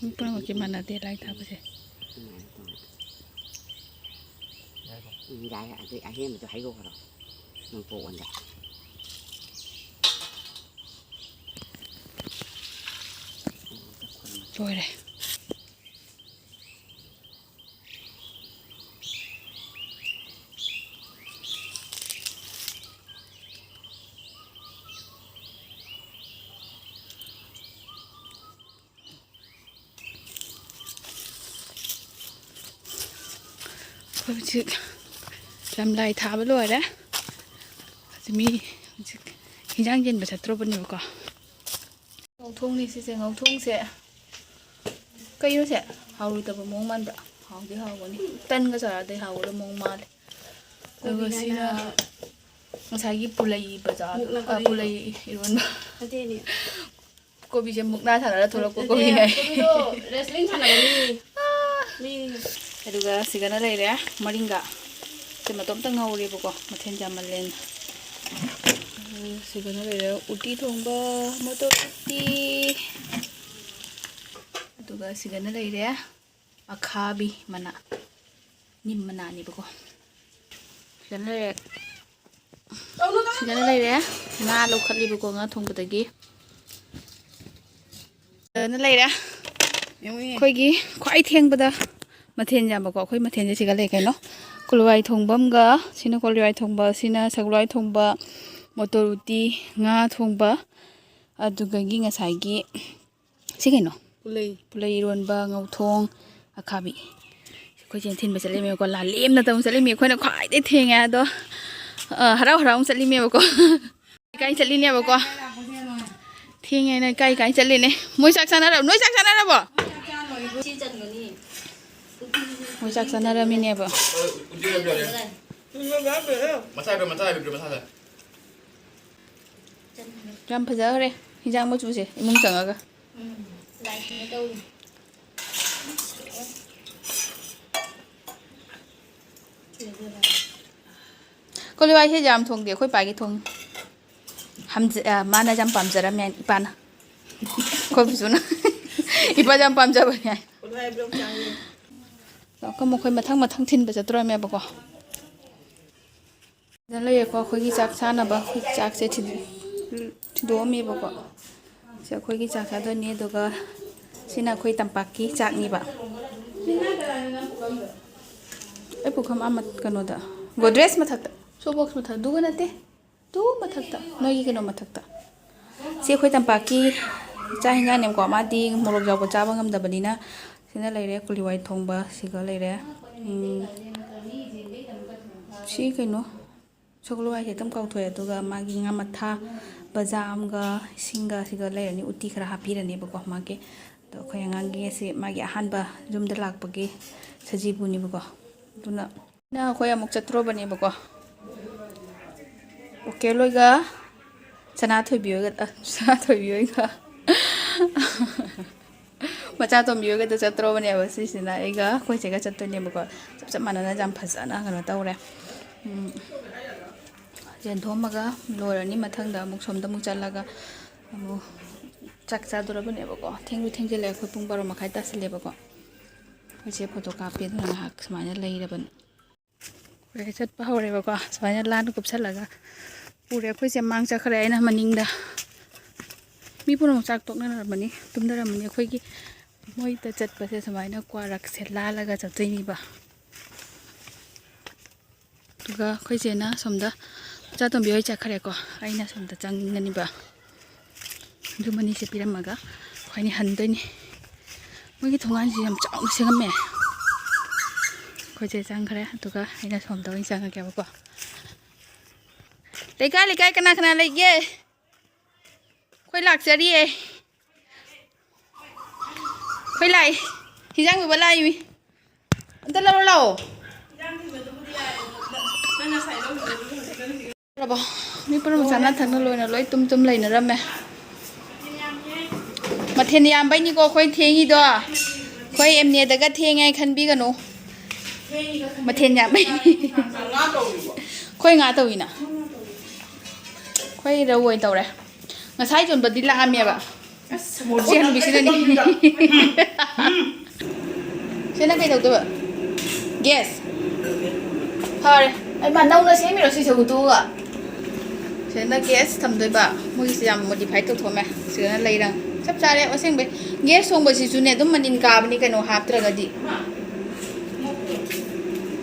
ꯃꯤ ꯄꯨꯝꯅꯃꯛꯀꯤ ꯃꯥꯟꯅꯗꯦ ꯂꯥꯏ ꯊꯥꯕꯁꯦ꯫ ꯎꯝ, ꯌꯥꯏ, ꯑꯗꯩ ꯑꯍꯦꯟꯕꯗꯣ ꯍꯩꯗꯣꯛꯈ꯭ꯔꯣ, ꯅꯪ ꯄꯣꯛꯑꯣꯟꯗ꯫ ꯂꯣꯏꯔꯦ꯫ ꯑꯩꯈꯣꯏ ꯍꯧꯖꯤꯛ ꯂꯝꯂꯥꯏ ꯊꯥꯕ ꯂꯣꯏꯔꯦ꯫ ꯍꯧꯖꯤꯛ ꯃꯤ ꯍꯧꯖꯤꯛ ꯍꯤꯟꯖꯥꯡ ꯌꯦꯟꯕ ꯆꯠꯇ꯭ꯔꯣꯕꯅꯦꯕꯀꯣ꯫ ꯉꯧꯊꯣꯡꯅꯤ ꯁꯤꯁꯦ, ꯉꯧꯊꯣꯡꯁꯦ꯫ ꯀꯩꯅꯣꯁꯦ? ꯍꯥꯎꯔꯣꯏꯗꯕ ꯃꯑꯣꯡ ꯃꯥꯟꯕ꯭ꯔꯥ? ꯍꯥꯎꯗꯤ ꯍꯥꯎꯒꯅꯤ꯫ ꯇꯟꯒ ꯆꯥꯔꯗꯤ ꯍꯥꯎꯒꯗꯕ ꯃꯑꯣꯡ ꯃꯥꯜꯂꯦ꯫ ꯑꯗꯨꯒ ꯀꯣꯕꯤ ꯁꯤꯅ ꯉꯁꯥꯏꯒꯤ ꯄꯨꯂꯩ ꯕꯖꯥꯔ, ꯃꯨꯛꯅ ꯑ, ꯀꯔꯤ? ꯄꯨꯂꯩ ꯏꯔꯣꯟꯕ꯫ ꯅꯠꯇꯦꯅꯦ꯫ ꯀꯣꯕꯤꯁꯦ ꯃꯨꯛꯅꯥ ꯁꯥꯟꯅꯔ ꯊꯣꯛꯂꯛꯄ ꯅꯠꯇꯦ, ꯀꯣꯕꯤꯅꯦ꯫ ꯀꯣꯕꯤꯗꯣ wrestling ꯁꯥꯟꯅꯕ ꯃꯤ꯫ ꯃꯤ꯫ ꯑꯗꯨꯒ ꯁꯤꯒꯅ ꯂꯩꯔꯦ ꯃꯔꯤꯡꯒ꯫ ꯁꯤ ꯃꯇꯣꯝꯇ ꯉꯧꯔꯦꯕꯀꯣ, ꯃꯊꯦꯜ ꯌꯥꯝꯃꯜꯂꯦꯅ꯫ ꯁꯤꯒꯅ ꯂꯩꯔꯦ ꯎꯇꯤ ꯊꯣꯡꯕ, ꯃꯣꯇꯣꯔ ꯎꯇꯤ꯫ ꯑꯗꯨꯒ ꯁꯤꯒꯅ ꯂꯩꯔꯦ ꯑꯈꯥꯕꯤ ꯃꯅꯥ, ꯅꯤꯝ ꯃꯅꯥꯅꯦꯕꯀꯣ꯫ ꯁꯤꯒꯅ ꯂꯩꯔꯦ, ꯁꯤꯒꯅ ꯂꯩꯔꯦ ꯉꯥ ꯂꯧꯈꯠꯂꯤꯕꯀꯣ, ꯉꯥ ꯊꯣꯡꯕꯗꯒꯤ꯫ ꯐꯖꯅ ꯂꯩꯔꯦ꯫ ꯌꯦꯡꯉꯨꯅꯦ꯫ ꯑꯩꯈꯣꯏꯒꯤ ꯈ꯭ꯋꯥꯏ ꯊꯦꯡꯕꯗ ꯃꯊꯦꯜ ꯌꯥꯝꯕꯀꯣ, ꯑꯩꯈꯣꯏ ꯃꯊꯦꯜꯁꯦ ꯁꯤꯒ ꯂꯩ ꯀꯩꯅꯣ, ꯀꯣꯂꯨꯋꯥꯏ ꯊꯣꯡꯕ ꯑꯃꯒ, ꯁꯤꯅ ꯀꯣꯂꯨꯋꯥꯏ ꯊꯣꯡꯕ, ꯁꯤꯅ ꯁꯒꯣꯜꯋꯥꯏ ꯊꯣꯡꯕ, ꯃꯣꯇꯣꯔ ꯎꯇꯤ, ꯉꯥ ꯊꯣꯡꯕ, ꯑꯗꯨꯗꯒꯤ ꯉꯁꯥꯏꯒꯤ ꯁꯤ ꯀꯩꯅꯣ? ꯄꯨꯂꯩ꯫ ꯄꯨꯂꯩ ꯏꯔꯣꯟꯕ, ꯉꯧꯊꯣꯡ, ꯑꯈꯥꯕꯤ꯫ ꯑꯩꯈꯣꯏ ꯆꯦꯅ ꯊꯤꯟꯕ ꯆꯠꯂꯤꯃꯦꯕꯀꯣ, ꯂꯥ ꯂꯦꯝꯅ ꯇꯧ ꯆꯠꯂꯤꯃꯤ꯫ ꯑꯩꯈꯣꯏꯅ ꯈ꯭ꯋꯥꯏꯗꯩ ꯊꯦꯡꯉꯦ ꯑꯗꯣ, ꯑ, ꯍꯔꯥꯎ ꯍꯔꯥꯎ ꯆꯠꯂꯤꯃꯦꯕꯀꯣ꯫ ꯏꯀꯥꯏ ꯆꯠꯂꯤꯅꯦꯕꯀꯣ꯫ ꯊꯦꯡꯉꯦꯅ ꯏꯀꯥꯏ ꯏꯀꯥꯏ ꯆꯠꯂꯤꯅꯦ꯫ ꯃꯣꯏ ꯆꯥꯛ ꯆꯥꯅꯔꯕ-, ꯅꯣꯏ ꯆꯥꯛ ꯆꯥꯅꯔꯕꯣ? ꯃꯣꯏ ꯆꯥꯛ ꯆꯥꯅꯔꯝꯃꯤꯅꯦꯕ꯫ ꯃꯆꯥ ꯍꯥꯏꯕ꯭ꯔꯥ, ꯃꯆꯥ ꯍꯥꯏꯕ꯭ꯔꯥ, ꯃꯆꯥ ꯍꯥꯏꯕ꯭ꯔꯥ? ꯌꯥꯝ ꯐꯖꯈ꯭ꯔꯦ ꯍꯤꯟꯖꯥꯡ ꯃꯆꯨꯁꯦ ꯏꯃꯨꯡ ꯆꯪꯉꯒ꯫ ꯎꯝ, ꯂꯥꯏ ꯈꯨꯔꯨꯝꯒꯦ ꯇꯧꯔꯤ꯫ ꯀꯣꯂꯤꯋꯥꯏꯁꯦ ꯌꯥꯝ ꯊꯣꯡꯗꯦ, ꯑꯩꯈꯣꯏ ꯄꯥꯒꯤ ꯊꯣꯡꯉꯤ꯫ ꯍꯝꯖ-, ꯑ, ꯃꯥꯅ ꯌꯥꯝ ꯄꯥꯝꯖꯔꯝꯃꯦ ꯏꯄꯥꯅ꯫ ꯑꯩꯈꯣꯏ ꯄꯨꯁꯨꯅ ꯏꯄꯥꯁꯨ ꯌꯥꯝ ꯄꯥꯝꯖꯕꯅꯦ ꯍꯥꯏ꯫ ꯑꯩꯈꯣꯏ ꯃꯈꯣꯏ ꯃꯊꯪ ꯃꯊꯪ ꯊꯤꯟꯕ ꯆꯠꯇꯣꯔꯝꯃꯦꯕꯀꯣ꯫ ꯁꯤꯗ ꯂꯩꯔꯦꯀꯣ, ꯑꯩꯈꯣꯏꯒꯤ ꯆꯥꯛ ꯆꯥꯅꯕ꯫ ꯑꯩꯈꯣꯏ ꯆꯥꯛꯁꯦ ꯊꯤꯟ-, ꯊꯤꯟꯗꯣꯛꯑꯝꯃꯦꯕꯀꯣ꯫ ꯁꯤ ꯑꯩꯈꯣꯏꯒꯤ ꯆꯥꯛ ꯆꯥꯗꯣꯏꯅꯤ꯫ ꯑꯗꯨꯒ ꯁꯤꯅ ꯑꯩꯈꯣꯏ ꯇꯝꯄꯥꯛꯀꯤ ꯆꯥꯛꯅꯤꯕ꯫ ꯑꯩ ꯄꯨꯈꯝ ꯑꯃ ꯀꯩꯅꯣꯗ, ꯒꯣꯗ꯭ꯔꯦꯖ ꯃꯊꯛꯇ, ꯁꯣ ꯕꯣꯛꯁ ꯃꯊꯛ, ꯑꯗꯨꯒ ꯅꯠꯇꯦ, ꯇꯨ ꯃꯊꯛꯇ, ꯅꯣꯏꯒꯤ ꯀꯩꯅꯣ ꯃꯊꯛꯇ꯫ ꯁꯤ ꯑꯩꯈꯣꯏ ꯇꯝꯄꯥꯛꯀꯤ ꯆꯥꯛ ꯍꯤꯟꯖꯥꯡꯅꯦꯕꯀꯣ꯫ ꯃꯥꯗꯤ ꯃꯣꯔꯣꯛ ꯌꯥꯎꯕ ꯆꯥꯕ ꯉꯝꯗꯕꯅꯤꯅ꯫ ꯁꯤꯅ ꯂꯩꯔꯦ, ꯀꯣꯂꯤ ꯍꯋꯥꯏ ꯊꯣꯡꯕ ꯁꯤꯒ ꯂꯩꯔꯦ꯫ ꯎꯝ, ꯁꯤ ꯀꯩꯅꯣ, ꯁꯒꯣꯜ ꯍꯋꯥꯏꯁꯦ ꯑꯗꯨꯝ ꯀꯥꯎꯊꯣꯛꯑꯦ꯫ ꯑꯗꯨꯒ ꯃꯥꯒꯤ ꯉꯥ ꯃꯊꯥ, ꯕꯖꯥꯝꯒ ꯏꯁꯤꯡꯒ ꯁꯤꯒ ꯂꯩꯔꯅꯤ꯫ ꯎꯇꯤ ꯈꯔ ꯍꯥꯞꯄꯤꯔꯅꯦꯕꯀꯣ ꯃꯥꯒꯤ꯫ ꯑꯗꯣ ꯑꯩꯈꯣꯏ ꯑꯉꯥꯡꯒꯤ ꯉꯁꯤ ꯃꯥꯒꯤ ꯑꯍꯥꯟꯕ ꯌꯨꯝꯗ ꯂꯥꯛꯄꯒꯤ ꯁꯖꯤꯕꯨꯅꯦꯕꯀꯣ꯫ ꯑꯗꯨꯅ ꯑꯩꯈꯣꯏ ꯑꯃꯨꯛ ꯆꯠꯇ꯭ꯔꯣꯕꯅꯦꯕꯀꯣ꯫ ꯑꯣꯀꯦ, ꯂꯣꯏꯒ ꯁꯅꯥꯊꯣꯏꯕꯤ ꯍꯣꯏꯒ, ꯑ, ꯁꯅꯥꯊꯣꯏꯕꯤ ꯍꯣꯏꯒ ꯃꯆꯥꯇꯣꯝꯕꯤ ꯍꯣꯏꯒꯗ ꯆꯠꯇ꯭ꯔꯣꯕꯅꯦꯕ꯫ ꯁꯤꯁꯤꯅ ꯑꯩꯒ ꯑꯩꯈꯣꯏ ꯆꯦꯒ ꯆꯠꯇꯣꯏꯅꯦꯕꯀꯣ꯫ ꯆꯞ ꯆꯞ ꯃꯥꯟꯅꯅ ꯌꯥꯝ ꯐꯖꯅ ꯀꯩꯅꯣ ꯇꯧꯔꯦ꯫ ꯎꯝ, ꯆꯦꯟꯊꯣꯛꯑꯝꯃꯒ ꯂꯣꯏꯔꯅꯤ꯫ ꯃꯊꯪꯗ ꯑꯃꯨꯛ ꯁꯣꯝꯗ ꯑꯃꯨꯛ ꯆꯠꯂꯒ ꯑꯃꯨꯛ ꯆꯥꯛ ꯆꯥꯗꯣꯔꯕꯅꯦꯕꯀꯣ꯫ ꯊꯦꯡꯁꯨ ꯊꯦꯡꯖꯤꯜꯂꯛꯑꯦ, ꯑꯩꯈꯣꯏ ꯄꯨꯡ ꯕꯥꯔꯣ ꯃꯈꯥꯏ ꯇꯥꯁꯤꯜꯂꯦꯕꯀꯣ꯫ ꯑꯩꯈꯣꯏꯁꯦ ꯐꯣꯇꯣ ꯀꯥꯞꯄꯦ, ꯑꯗꯨꯅ ꯉꯥꯏꯍꯥꯛ ꯁꯨꯃꯥꯏꯅ ꯂꯩꯔꯕꯅꯤ꯫ ꯑꯩꯈꯣꯏ ꯆꯠꯄ ꯍꯧꯔꯦꯕꯀꯣ꯫ ꯁꯨꯃꯥꯏꯅ ꯂꯥꯟ ꯀꯨꯞꯁꯜꯂꯒ ꯄꯨꯔꯦ꯫ ꯑꯩꯈꯣꯏꯁꯦ ꯃꯥꯡ ꯆꯠꯈ꯭ꯔꯦ, ꯑꯩꯅ ꯃꯅꯤꯡꯗ꯫ ꯃꯤ ꯄꯨꯝꯅꯃꯛ ꯆꯥꯛ ꯇꯣꯛꯅꯔꯝꯃꯅꯤ, ꯇꯨꯝꯅꯔꯝꯃꯅꯤ꯫ ꯑꯩꯈꯣꯏꯒꯤ ꯃꯣꯏꯗ ꯆꯠꯄꯁꯦ ꯁꯨꯃꯥꯏꯅ ꯀ꯭ꯋꯥꯔꯛꯁꯦ ꯂꯥꯜꯂꯒ ꯆꯠꯇꯣꯏꯅꯤꯕ꯫ ꯑꯗꯨꯒ ꯑꯩꯈꯣꯏ ꯆꯦꯅ ꯁꯣꯝꯗ ꯃꯆꯥꯇꯣꯝꯕꯤ ꯍꯣꯏ ꯆꯠꯈ꯭ꯔꯦꯀꯣ꯫ ꯑꯩꯅ ꯁꯣꯝꯗ ꯆꯪꯒꯅꯤꯕ꯫ ꯑꯗꯨ ꯃꯅꯤꯁꯦ ꯄꯤꯔꯝꯃꯒ ꯑꯩꯈꯣꯏꯅꯤ ꯍꯟꯗꯣꯏꯅꯤ꯫ ꯃꯣꯏꯒꯤ ꯊꯣꯡꯒꯥꯟꯁꯤ ꯌꯥꯝ ꯆꯥꯎꯅ ꯁꯦꯝꯃꯝꯃꯦ꯫ ꯑꯩꯈꯣꯏꯁꯦ ꯆꯪꯈ꯭ꯔꯦ꯫ ꯑꯗꯨꯒ ꯑꯩꯅ ꯁꯣꯝꯗ ꯑꯣꯏꯅ ꯆꯪꯉꯒꯦꯕꯀꯣ꯫ ꯂꯩꯀꯥꯏ, ꯂꯩꯀꯥꯏ ꯀꯅꯥ ꯀꯅꯥ ꯂꯩꯒꯦ? ꯑꯩꯈꯣꯏ ꯂꯥꯛꯆꯔꯤꯌꯦ꯫ ꯑꯩꯈꯣꯏ ꯂꯥꯛꯏ꯫ ꯍꯤꯟꯖꯥꯡ ꯄꯨꯕ ꯂꯥꯛꯏꯃꯤ꯫ ꯑꯝꯇ ꯂꯧꯔꯣ ꯂꯥꯛꯑꯣ꯫ ꯂꯧꯔꯕꯣ? ꯃꯤ ꯄꯨꯝꯅꯃꯛ ꯆꯥꯅ ꯊꯛꯅ ꯂꯣꯏꯅ ꯂꯣꯏ ꯇꯨꯝ ꯇꯨꯝ ꯂꯩꯅꯔꯝꯃꯦ꯫ ꯃꯊꯦꯜ ꯌꯥꯝꯕꯩꯅꯤꯀꯣ ꯑꯩꯈꯣꯏ ꯊꯦꯡꯉꯤꯗꯣ꯫ ꯑꯩꯈꯣꯏ ꯑꯦꯝꯅꯦꯗꯒ ꯊꯦꯡꯉꯦ ꯍꯥꯏ ꯈꯟꯕꯤꯒꯅꯨ꯫ ꯃꯊꯦꯜ ꯌꯥꯝꯕꯩ꯫ ꯑꯩꯈꯣꯏ ꯉꯥ ꯇꯧꯋꯤꯅ꯫ ꯑꯩꯈꯣꯏ ꯔꯧ ꯑꯣꯏꯅ ꯇꯧꯔꯦ꯫ ꯉꯁꯥꯏ ꯌꯣꯟꯕꯗꯤ ꯂꯥꯛꯑꯝꯃꯦꯕ꯫ ꯑꯁ, ꯁꯤ ꯍꯅꯨꯕꯤꯁꯤꯅꯅꯤ꯫ ꯁꯤꯅ ꯀꯩ ꯇꯧꯗꯣꯏꯕ? ꯒ꯭ꯌꯥꯁ꯫ ꯐꯔꯦ꯫ ꯑꯩ ꯃꯥ ꯅꯧꯅ ꯁꯦꯝꯃꯤꯔꯣ ꯁꯤꯁꯦ ꯍꯨꯠꯇꯣꯛꯑꯒ? ꯁꯤꯗꯅ ꯒ꯭ꯌꯥꯁ ꯊꯝꯗꯣꯏꯕ꯫ ꯃꯣꯏꯒꯤꯁꯦ ꯌꯥꯝ ꯃꯣꯗꯤꯐꯥꯏ ꯇꯧꯊꯣꯛꯑꯝꯃꯦ꯫ ꯁꯤꯗꯅ ꯂꯩꯔꯪ꯫ ꯆꯞ ꯆꯥꯔꯦ ꯑꯁꯦꯡꯕꯩ꯫ ꯒ꯭ꯌꯥꯁ ꯊꯣꯡꯕꯁꯤꯁꯨꯅꯦ ꯑꯗꯨꯝ ꯃꯅꯤꯟ ꯀꯥꯕꯅꯤ ꯀꯩꯅꯣ ꯍꯥꯞꯇ꯭ꯔꯒꯗꯤ꯫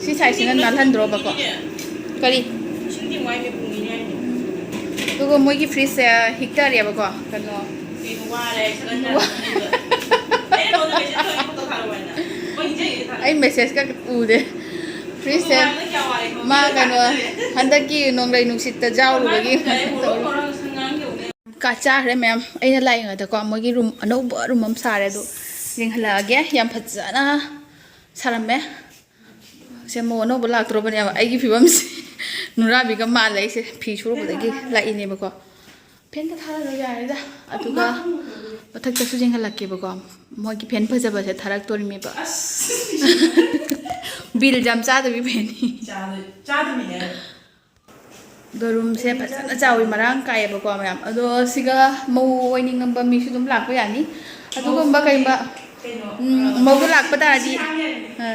ꯁꯤ ꯁꯥꯏꯁꯤꯅ ꯅꯥꯜꯍꯟꯗ꯭ꯔꯣꯕꯀꯣ꯫ ꯀꯔꯤ? ꯑꯗꯨꯒ ꯃꯣꯏꯒꯤ ꯐ꯭ꯔꯤꯖꯁꯦ ꯍꯤꯛꯇꯔꯦꯕꯀꯣ꯫ ꯀꯩꯅꯣ꯫ ꯑꯩ ꯃꯦꯁꯦꯖꯀ ꯎꯗꯦ꯫ ꯐ꯭ꯔꯤꯖꯁꯦ ꯃꯥ ꯀꯩꯅꯣ ꯍꯟꯗꯛꯀꯤ ꯅꯣꯡꯂꯩ ꯅꯨꯡꯁꯤꯠꯇ ꯌꯥꯎꯔꯨꯕꯒꯤ꯫ ꯀꯥ ꯆꯥꯈ꯭ꯔꯦ ꯃꯌꯥꯝ꯫ ꯑꯩꯅ ꯂꯥꯛꯏꯉꯩꯗꯀꯣ ꯃꯣꯏꯒꯤ ꯔꯨꯝ ꯑꯅꯧꯕ ꯔꯨꯝ ꯑꯃ ꯁꯥꯔꯦ꯫ ꯑꯗꯨ ꯌꯦꯡꯍꯜꯂꯛꯑꯒꯦ꯫ ꯌꯥꯝ ꯐꯖꯅ ꯁꯥꯔꯝꯃꯦ꯫ ꯁꯦ ꯃꯧ ꯑꯅꯧꯕ ꯂꯥꯛꯇ꯭ꯔꯣꯕꯅꯦꯕ ꯑꯩꯒꯤ ꯐꯤꯕꯝꯁꯦ꯫ ꯅꯨꯔꯥꯕꯤꯒ ꯃꯥꯜꯂꯦ ꯑꯩꯁꯦ꯫ ꯐꯤ ꯁꯨꯔꯨꯕꯗꯒꯤ ꯂꯥꯛꯏꯅꯦꯕꯀꯣ꯫ ꯐꯦꯟꯒ ꯊꯥꯔꯔꯣꯏ ꯌꯥꯔꯦꯗ꯫ ꯑꯗꯨꯒ ꯃꯊꯛꯇꯁꯨ ꯌꯦꯡꯍꯜꯂꯛꯀꯦꯕꯀꯣ꯫ ꯃꯣꯏꯒꯤ ꯐꯦꯟ ꯐꯖꯕꯁꯦ ꯊꯥꯔꯛꯇꯣꯔꯤꯃꯦꯕ꯫ ꯕꯤꯜ ꯌꯥꯝ ꯆꯥꯗꯕꯤ ꯐꯦꯟꯅꯤ꯫ ꯆꯥꯗꯣꯏ-, ꯆꯥꯗꯕꯤꯅꯦ꯫ ꯑꯗꯣ ꯔꯨꯝꯁꯦ ꯐꯖꯅ ꯆꯥꯎꯋꯤ, ꯃꯔꯥꯡ ꯀꯥꯏꯌꯦꯕꯀꯣ ꯃꯌꯥꯝ꯫ ꯑꯗꯣ ꯁꯤꯒ ꯃꯧ ꯑꯣꯏꯅꯤꯡꯉꯝꯕ ꯃꯤꯁꯨ ꯑꯗꯨꯝ ꯂꯥꯛꯄ ꯌꯥꯅꯤ꯫ ꯑꯗꯨꯒꯨꯝꯕ ꯀꯩꯒꯨꯝꯕ, ꯀꯩꯅꯣ, ꯎꯝ, ꯑ, ꯃꯧꯗꯣ ꯂꯥꯛꯄ ꯇꯥꯔꯗꯤ, ꯁꯤ ꯍꯥꯡꯉꯦ꯫ ꯑ,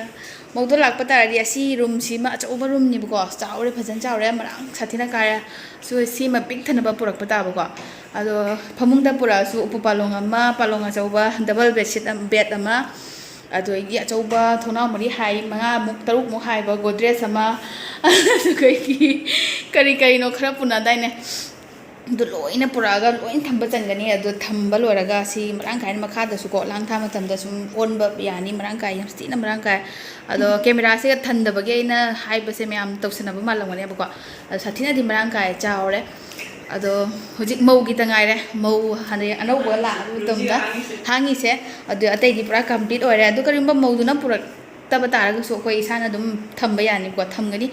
ꯃꯧꯗꯣ ꯂꯥꯛꯄ ꯇꯥꯔꯗꯤ ꯑꯁꯤ ꯔꯨꯝꯁꯤꯃ ꯑꯆꯧꯕ ꯔꯨꯝꯅꯤꯕꯀꯣ꯫ ꯆꯥꯎꯔꯦ, ꯐꯖꯅ ꯆꯥꯎꯔꯦ, ꯃꯔꯥꯡ ꯁꯥꯊꯤꯅ ꯀꯥꯏꯔꯦ꯫ ꯁꯨ-, ꯁꯤꯃ ꯄꯤꯛ ꯊꯟꯅꯕ ꯄꯨꯔꯛꯄ ꯇꯥꯕꯀꯣ꯫ ꯑꯗꯣ ꯐꯃꯨꯡꯗ ꯄꯨꯔꯛꯑꯁꯨ ꯎꯄꯨ ꯄꯥꯂꯣꯡ ꯑꯃ, ꯄꯥꯂꯣꯡ ꯑꯆꯧꯕ, ꯗꯕꯜ ꯕꯦꯗꯁꯤꯠ ꯑꯃ, ꯕꯦꯗ ꯑꯃ, ꯑꯗꯒꯤ ꯑꯆꯧꯕ ꯊꯣꯡꯅꯥꯎ ꯃꯔꯤ ꯍꯥꯏ, ꯃꯉꯥꯃꯨꯛ, ꯇꯔꯨꯛꯃꯨꯛ ꯍꯥꯏꯕ ꯒꯣꯗ꯭ꯔꯦꯖ ꯑꯃ, ꯑꯗꯨꯗꯒꯤ ꯀꯔꯤ ꯀꯔꯤꯅꯣ ꯈꯔ ꯄꯨꯅꯗꯥꯏꯅꯦ? ꯑꯗꯨ ꯂꯣꯏꯅ ꯄꯨꯔꯛꯑꯒ ꯂꯣꯏꯅ ꯊꯝꯕ ꯆꯟꯒꯅꯤ꯫ ꯑꯗꯨ ꯊꯝꯕ ꯂꯣꯏꯔꯒ ꯁꯤ ꯃꯔꯥꯡ ꯀꯥꯏꯅ ꯃꯈꯥꯗꯁꯨꯀꯣ ꯂꯥꯡ ꯊꯥ ꯃꯇꯝꯗ ꯁꯨꯝ ꯑꯣꯟꯕ ꯌꯥꯅꯤ꯫ ꯃꯔꯥꯡ ꯀꯥꯏ, ꯌꯥꯝ ꯊꯤꯅ ꯃꯔꯥꯡ ꯀꯥꯏ꯫ ꯑꯗꯣ ꯀꯦꯃꯦꯔꯥꯁꯤꯒ ꯊꯟꯗꯕꯒꯤ ꯑꯩꯅ ꯍꯥꯏꯕꯁꯦ ꯃꯌꯥꯝ ꯇꯧꯁꯟꯅꯕ ꯃꯥꯜꯂꯝꯒꯅꯦꯕꯀꯣ꯫ ꯑꯗꯣ ꯁꯥꯊꯤꯅꯗꯤ ꯃꯔꯥꯡ ꯀꯥꯏ, ꯆꯥꯎꯔꯦ꯫ ꯑꯗꯣ ꯍꯧꯖꯤꯛ ꯃꯧꯒꯤꯇ ꯉꯥꯏꯔꯦ꯫ ꯃꯧ ꯍꯥꯟꯅ ꯑꯅꯧꯕ ꯂꯥꯛꯑꯕ ꯃꯇꯝꯗ ꯍꯥꯡꯉꯤꯁꯦ꯫ ꯑꯗꯨ ꯑꯇꯩꯗꯤ ꯄꯨꯔꯥ ꯀꯝꯄ꯭ꯂꯤꯠ ꯑꯣꯏꯔꯦ꯫ ꯑꯗꯨ ꯀꯔꯤꯒꯨꯝꯕ ꯃꯧꯗꯨꯅ ꯄꯨꯔꯛꯇꯕ ꯇꯥꯔꯒꯁꯨ ꯑꯩꯈꯣꯏ ꯏꯁꯥꯅ ꯑꯗꯨꯝ ꯊꯝꯕ ꯌꯥꯅꯤꯀꯣ, ꯊꯝꯒꯅꯤ꯫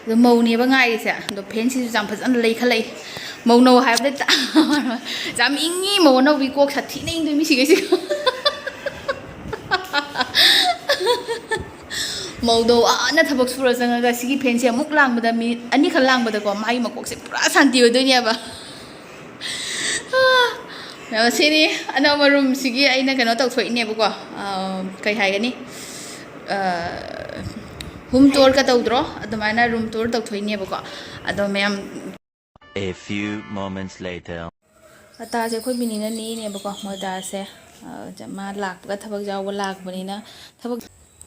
ꯑꯗꯣ ꯃꯧꯅꯦꯕ ꯉꯥꯏꯔꯤꯁꯦ꯫ ꯑꯗꯣ ꯐꯦꯟꯁꯤꯁꯨ ꯌꯥꯝ ꯐꯖꯅ ꯂꯩꯈꯠꯂꯛꯏ꯫ ꯃꯧ ꯅꯧ ꯍꯥꯏꯕꯗ ꯌꯥꯝ ꯏꯪꯉꯤ꯫ ꯃꯧ ꯑꯅꯧꯕꯤ ꯀꯣꯛ ꯁꯥꯊꯤꯅ ꯏꯪꯗꯣꯏ ꯃꯤꯁꯤꯈꯩꯁꯦ꯫ ꯃꯧꯗꯣ ꯋꯥꯅ ꯊꯕꯛ ꯁꯨꯔ ꯆꯪꯉꯒ ꯁꯤꯒꯤ ꯐꯦꯟꯁꯦ ꯑꯃꯨꯛ ꯂꯥꯡꯕꯗ, ꯃꯤꯅꯤꯠ ꯑꯅꯤꯈꯛ ꯂꯥꯡꯕꯗꯀꯣ ꯃꯥꯒꯤ ꯃꯀꯣꯛꯁꯦ ꯄꯨꯔꯥ ꯁꯥꯟꯇꯤ ꯑꯣꯏꯗꯣꯏꯅꯦꯕ꯫ ꯑ, ꯁꯤꯅꯤ ꯑꯅꯧꯕ ꯔꯨꯝꯁꯤꯒꯤ ꯑꯩꯅ ꯀꯩꯅꯣ ꯇꯧꯊꯣꯛꯏꯅꯦꯕꯀꯣ꯫ ꯑ, ꯀꯩ ꯍꯥꯏꯒꯅꯤ? ꯑ, ꯍꯣꯝ ꯇꯨꯔꯒ ꯇꯧꯗ꯭ꯔꯣ? ꯑꯗꯨꯃꯥꯏꯅ ꯔꯨꯝ ꯇꯨꯔ ꯇꯧꯊꯣꯛꯏꯅꯦꯕꯀꯣ꯫ ꯑꯗꯣ ꯃꯌꯥꯝ A few moments later. ꯑꯇꯥꯁꯦ ꯑꯩꯈꯣꯏ ꯕꯤꯅꯤꯅ ꯅꯦꯛꯏꯅꯦꯕꯀꯣ, ꯃꯣꯏꯗꯥꯁꯦ꯫ ꯑ, ꯃꯥ ꯂꯥꯛꯄꯒ, ꯊꯕꯛ ꯌꯥꯎꯕ ꯂꯥꯛꯄꯅꯤꯅ, ꯊꯕꯛ꯫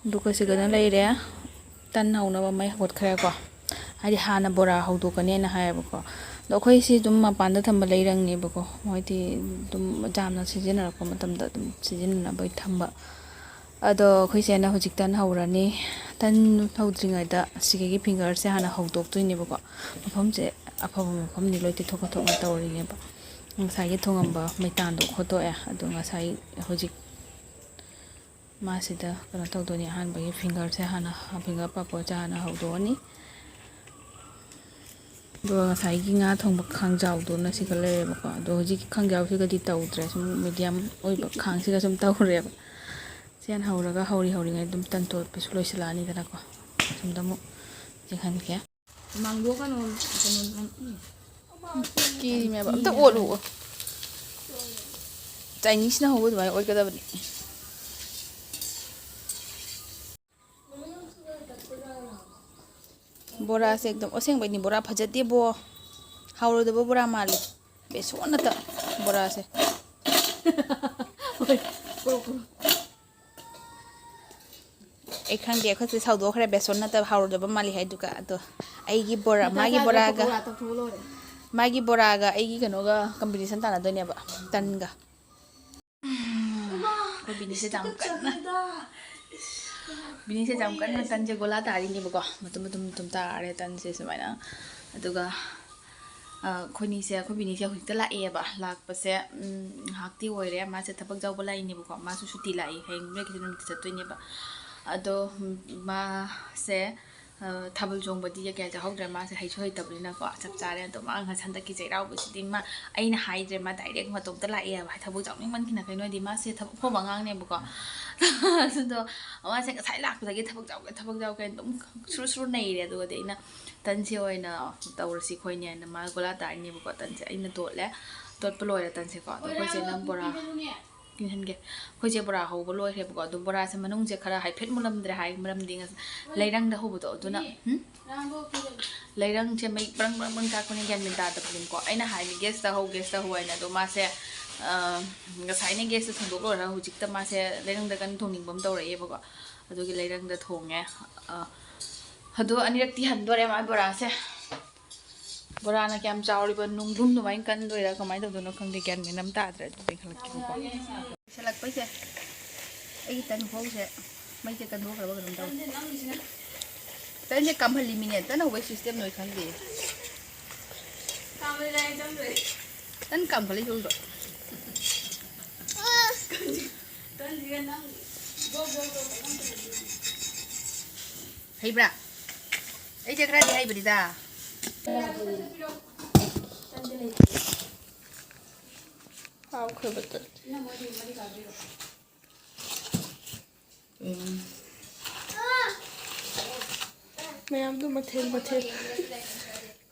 ꯑꯗꯨꯒ ꯁꯤꯗꯅ ꯂꯩꯔꯦ꯫ ꯇꯟ ꯍꯧꯅꯕ ꯃꯩ ꯍꯧꯒꯠꯈ꯭ꯔꯦꯀꯣ꯫ ꯍꯥꯏꯗꯤ ꯍꯥꯟꯅ ꯕꯣꯔꯥ ꯍꯧꯗꯣꯛꯀꯅꯦꯅ ꯍꯥꯏꯌꯦꯕꯀꯣ꯫ ꯑꯗꯣ ꯑꯩꯈꯣꯏ ꯁꯤ ꯑꯗꯨꯝ ꯃꯄꯥꯟꯗ ꯊꯝꯕ ꯂꯩꯔꯪꯅꯦꯕꯀꯣ꯫ ꯃꯣꯏꯗꯤ ꯑꯗꯨꯝ ꯌꯥꯝꯅ ꯁꯤꯖꯤꯟꯅꯔꯛꯄ ꯃꯇꯝꯗ ꯑꯗꯨꯝ ꯁꯤꯖꯤꯟꯅꯅꯕꯒꯤ ꯊꯝꯕ꯫ ꯑꯗꯣ ꯑꯩꯈꯣꯏ ꯆꯦꯅ ꯍꯧꯖꯤꯛ ꯇꯟ ꯍꯧꯔꯅꯤ꯫ ꯇꯟ ꯍꯧꯗ꯭ꯔꯤꯉꯩꯗ ꯑꯁꯤꯒꯤ ꯐꯤꯡꯒꯔꯁꯦ ꯍꯥꯟꯅ ꯍꯧꯗꯣꯛꯇꯣꯏꯅꯦꯕꯀꯣ꯫ ꯃꯐꯝꯁꯦ ꯑꯐꯕ ꯃꯐꯝꯗꯤ ꯂꯣꯏ ꯇꯩꯊꯣꯛ ꯈꯣꯠꯇꯣꯛꯅ ꯇꯧꯔꯤꯅꯦꯕ꯫ ꯉꯁꯥꯏꯒꯤ ꯊꯣꯡꯉꯝꯕ ꯃꯩꯇꯥꯟꯗꯣ ꯈꯣꯠꯇꯣꯛꯑꯦ꯫ ꯑꯗꯣ ꯉꯁꯥꯏ ꯍꯧꯖꯤꯛ ꯃꯥꯁꯤꯗ ꯀꯩꯅꯣ ꯇꯧꯗꯣꯏꯅꯤ꯫ ꯑꯍꯥꯟꯕꯒꯤ ꯐꯤꯡꯒꯔꯁꯦ ꯍꯥꯟꯅ, ꯐꯤꯡꯒꯔ ꯄꯥꯄꯣꯔꯁꯦ ꯍꯥꯟꯅ ꯍꯧꯗꯣꯛꯑꯅꯤ꯫ ꯑꯗꯨꯒ ꯉꯁꯥꯏꯒꯤ ꯉꯥ ꯊꯣꯡꯕ ꯈꯥꯡꯖꯥꯎꯗꯨꯅ ꯁꯤꯒ ꯂꯩꯔꯦꯕꯀꯣ꯫ ꯑꯗꯣ ꯍꯧꯖꯤꯛꯀꯤ ꯈꯥꯡꯖꯥꯎꯁꯤꯒꯗꯤ ꯇꯧꯗ꯭ꯔꯦ, ꯁꯨꯝ ꯃꯤꯗꯤꯌꯝ ꯑꯣꯏꯕ ꯈꯥꯡꯁꯤꯒ ꯁꯨꯝ ꯇꯧꯔꯦꯕ꯫ ꯁꯤ ꯍꯥꯟꯅ ꯍꯧꯔꯒ ꯍꯧꯔꯤ ꯍꯧꯔꯤꯉꯩ ꯑꯗꯨꯝ ꯇꯟ ꯇꯣꯠꯄꯁꯨ ꯂꯣꯏꯁꯤꯜꯂꯛꯑꯅꯤꯗꯅꯀꯣ꯫ ꯑꯁꯣꯝꯗ ꯑꯃꯨꯛ ꯌꯦꯡꯍꯟꯒꯦ꯫ ꯃꯥꯡꯗꯣꯛꯀꯅꯣ, ꯀꯩꯅꯣ, ꯀꯦꯔꯤꯃꯦꯕ꯫ ꯑꯝꯇ ꯑꯣꯠꯂꯨ꯫ ꯆꯥꯏꯅꯤꯁꯅ ꯍꯧꯕ ꯑꯗꯨꯃꯥꯏꯅ ꯑꯣꯠꯀꯗꯕꯅꯤ꯫ ꯕꯣꯔꯥꯁꯦ ꯑꯦꯛꯗꯝ ꯑꯁꯦꯡꯕꯩꯅꯤ, ꯕꯣꯔꯥ ꯐꯖꯗꯦꯕꯣ꯫ ꯍꯥꯎꯔꯣꯏꯗꯕ ꯕꯣꯔꯥ ꯃꯥꯜꯂꯤ꯫ ꯕꯦꯁꯣꯟ ꯅꯠꯇ ꯕꯣꯔꯥꯁꯦ꯫ ꯍꯣꯏ, ꯀꯣ, ꯀꯣ꯫ ꯑꯩ ꯈꯪꯗꯦ, ꯑꯩꯈꯣꯏꯁꯦ ꯁꯧꯗꯣꯛꯈ꯭ꯔꯦ, ꯕꯦꯁꯣꯟ ꯅꯠꯇꯕ ꯍꯥꯎꯔꯣꯏꯗꯕ ꯃꯥꯜꯂꯤ ꯍꯥꯏꯗꯨꯒ꯫ ꯑꯗꯣ ꯑꯩꯒꯤ ꯕꯣꯔꯥ, ꯃꯥꯒꯤ ꯕꯣꯔꯥꯒ, ꯄꯀꯧꯔꯥ ꯇꯧꯊꯣꯛꯑ ꯂꯣꯏꯔꯦ꯫ ꯃꯥꯒꯤ ꯕꯣꯔꯥꯒ ꯑꯩꯒꯤ ꯀꯩꯅꯣꯒ ꯀꯝꯄꯤꯇꯤꯁꯟ ꯇꯥꯟꯅꯗꯣꯏꯅꯦꯕ, ꯇꯟꯒ꯫ ꯑꯩꯈꯣꯏ ꯕꯤꯅꯤꯁꯦ ꯌꯥꯝ ꯀꯟꯅ, ꯕꯤꯅꯤꯁꯦ ꯌꯥꯝ ꯀꯟꯅ ꯇꯟꯁꯦ ꯒꯣꯂꯥ ꯇꯥꯔꯤꯅꯦꯕꯀꯣ꯫ ꯃꯇꯨꯝ ꯃꯇꯨꯝ ꯃꯇꯨꯝ ꯇꯥꯔꯦ ꯇꯟꯁꯦ ꯁꯨꯃꯥꯏꯅ꯫ ꯑꯗꯨꯒ, ꯑ, ꯑꯩꯈꯣꯏꯅꯤꯁꯦ, ꯑꯩꯈꯣꯏ ꯕꯤꯅꯤꯁꯦ ꯍꯧꯖꯤꯛꯇ ꯂꯥꯛꯑꯦꯕ꯫ ꯂꯥꯛꯄꯁꯦ, ꯎꯝ, ꯉꯥꯏꯍꯥꯛꯇꯤ ꯑꯣꯏꯔꯦ꯫ ꯃꯥꯁꯦ ꯊꯕꯛ ꯌꯥꯎꯕ ꯂꯥꯛꯏꯅꯦꯕꯀꯣ꯫ ꯃꯥꯁꯨ ꯁꯨꯇꯤ ꯂꯥꯛꯏ, ꯍꯌꯦꯡ ꯚꯦꯀꯦꯁꯟ ꯅꯨꯃꯤꯠꯇ ꯆꯠꯇꯣꯏꯅꯦꯕ꯫ ꯑꯗꯣ, ꯎꯝ, ꯃꯥꯁꯦ, ꯑ, ꯊꯥꯕꯜ ꯆꯣꯡꯕꯗꯤ ꯀꯌꯥ ꯌꯥꯎꯍꯧꯗ꯭ꯔꯦ꯫ ꯃꯥꯁꯦ ꯍꯩꯁꯨ ꯍꯩꯇꯕꯅꯤꯅꯀꯣ꯫ ꯆꯞ ꯆꯥꯔꯦ꯫ ꯑꯗꯣ ꯃꯥ ꯉꯁꯤ ꯍꯟꯗꯛꯀꯤ ꯆꯩꯔꯥꯎꯕꯁꯤꯗꯤ ꯃꯥ, ꯑꯩꯅ ꯍꯥꯏꯗ꯭ꯔꯦ, ꯃꯥ ꯗꯥꯏꯔꯦꯛ ꯃꯇꯣꯝꯇ ꯂꯥꯛꯑꯦꯕ꯫ ꯊꯕꯛ ꯌꯥꯎꯅꯤꯡꯃꯟꯈꯤꯅ ꯀꯩꯅꯣꯗꯤ ꯃꯥꯁꯦ ꯊꯕꯛ ꯐꯕ ꯑꯉꯥꯡꯅꯦꯕꯀꯣ꯫ ꯑꯗꯣ ꯃꯥꯁꯦ ꯉꯁꯥꯏ ꯂꯥꯛꯄꯗꯒꯤ ꯊꯕꯛ ꯌꯥꯎꯒꯦ, ꯊꯕꯛ ꯌꯥꯎꯒꯦ ꯑꯗꯨꯝ ꯁꯨꯔꯨ ꯁꯨꯔꯨ ꯅꯩꯔꯦ꯫ ꯑꯗꯨꯒꯗꯤ ꯑꯩꯅ ꯇꯟꯁꯦ ꯑꯣꯏꯅ ꯇꯧꯔꯁꯤ ꯑꯩꯈꯣꯏꯅꯦꯅ ꯃꯥ ꯒꯣꯂꯥ ꯇꯥꯔꯤꯅꯦꯕꯀꯣ꯫ ꯇꯟꯁꯦ ꯑꯩꯅ ꯇꯣꯠꯂꯦ꯫ ꯇꯣꯠꯄ ꯂꯣꯏꯔꯦ ꯇꯟꯁꯦꯀꯣ꯫ ꯑꯗꯣ ꯑꯩꯈꯣꯏ ꯆꯦꯅ ꯕꯣꯔꯥ ꯀꯤꯍꯟꯒꯦ꯫ ꯑꯩꯈꯣꯏꯁꯦ ꯕꯣꯔꯥ ꯍꯧꯕ ꯂꯣꯏꯈ꯭ꯔꯦꯕꯀꯣ꯫ ꯑꯗꯣ ꯕꯣꯔꯥꯁꯦ ꯃꯅꯨꯡꯁꯦ ꯈꯔ ꯍꯥꯏꯐꯦꯠ ꯃꯨꯜꯂꯝꯗ꯭ꯔꯦ ꯍꯥꯏ, ꯃꯔꯝꯗꯤ ꯉꯁ-, ꯂꯩꯔꯪꯗ ꯍꯧꯕꯗꯣ ꯑꯗꯨꯅ꯫ ꯎꯝ? ꯂꯩꯔꯪꯁꯦ ꯃꯩ ꯕ꯭ꯔꯪ ꯕ꯭ꯔꯪ ꯕ꯭ꯔꯪ ꯆꯥꯛꯄꯅꯦ, ꯒ꯭ꯌꯥꯟ ꯃꯦꯟ ꯇꯥꯗꯕꯅꯦꯕꯀꯣ꯫ ꯑꯩꯅ ꯍꯥꯏꯅꯤ ꯒ꯭ꯌꯥꯁꯇ ꯍꯧ, ꯒ꯭ꯌꯥꯁꯇ ꯍꯧ ꯍꯥꯏꯅ꯫ ꯑꯗꯣ ꯃꯥꯁꯦ, ꯑ, ꯉꯁꯥꯏꯅ ꯒ꯭ꯌꯥꯁꯇ ꯊꯣꯡꯗꯣꯛ ꯂꯣꯏꯔꯒ ꯍꯧꯖꯤꯛꯇ ꯃꯥꯁꯦ ꯂꯩꯔꯪꯗ ꯀꯟꯅ ꯊꯣꯡꯅꯤꯡꯕ ꯑꯃ ꯇꯧꯔꯛꯑꯦꯕꯀꯣ꯫ ꯑꯗꯨꯒꯤ ꯂꯩꯔꯪꯗ ꯊꯣꯡꯉꯦ꯫ ꯑ, ꯑꯗꯣ ꯑꯅꯤꯔꯛꯇꯤ ꯍꯟꯗꯣꯔꯦ ꯃꯥ ꯕꯣꯔꯥꯁꯦ꯫ ꯕꯣꯔꯥꯅ ꯀꯌꯥꯝ ꯆꯥꯎꯔꯤꯕ, ꯅꯨꯡꯗꯨꯝ ꯑꯗꯨꯃꯥꯏꯅ ꯀꯟꯗꯣꯏꯔꯥ ꯀꯃꯥꯏꯅ ꯇꯧꯗꯣꯏꯅꯣ ꯈꯪꯗꯦ, ꯒ꯭ꯌꯥꯟ ꯃꯦꯟ ꯑꯃ ꯇꯥꯗ꯭ꯔꯦ꯫ ꯑꯗꯨꯗꯤ ꯈꯜꯂꯛꯀꯦꯕꯀꯣ꯫ ꯂꯣꯏꯁꯤꯜꯂꯛꯄꯩꯁꯦ ꯑꯩꯒꯤ ꯇꯟ ꯈꯨꯍꯧꯁꯦ ꯃꯩꯁꯦ ꯀꯟꯊꯣꯛꯈ꯭ꯔꯕ ꯀꯩꯅꯣꯝ ꯇꯧꯔꯦ꯫ ꯇꯟꯁꯦ ꯀꯥꯝꯍꯜꯂꯤꯃꯤꯅꯦ, ꯇꯟ ꯍꯧꯕꯩ system ꯅꯣꯏ ꯈꯪꯗꯦ꯫ ꯇꯟ ꯀꯥꯝꯈꯠꯂꯤ ꯁꯣꯝꯗ꯫ ꯍꯩꯕ꯭ꯔꯥ? ꯑꯩꯁꯦ ꯈꯔꯗꯤ ꯍꯩꯕꯅꯤꯗ꯫ ꯍꯥꯎꯈ꯭ꯔꯕ ꯇꯟ꯫ ꯎꯝ꯫ ꯃꯌꯥꯝꯗꯣ ꯃꯊꯦꯜ ꯃꯊꯦꯜ꯫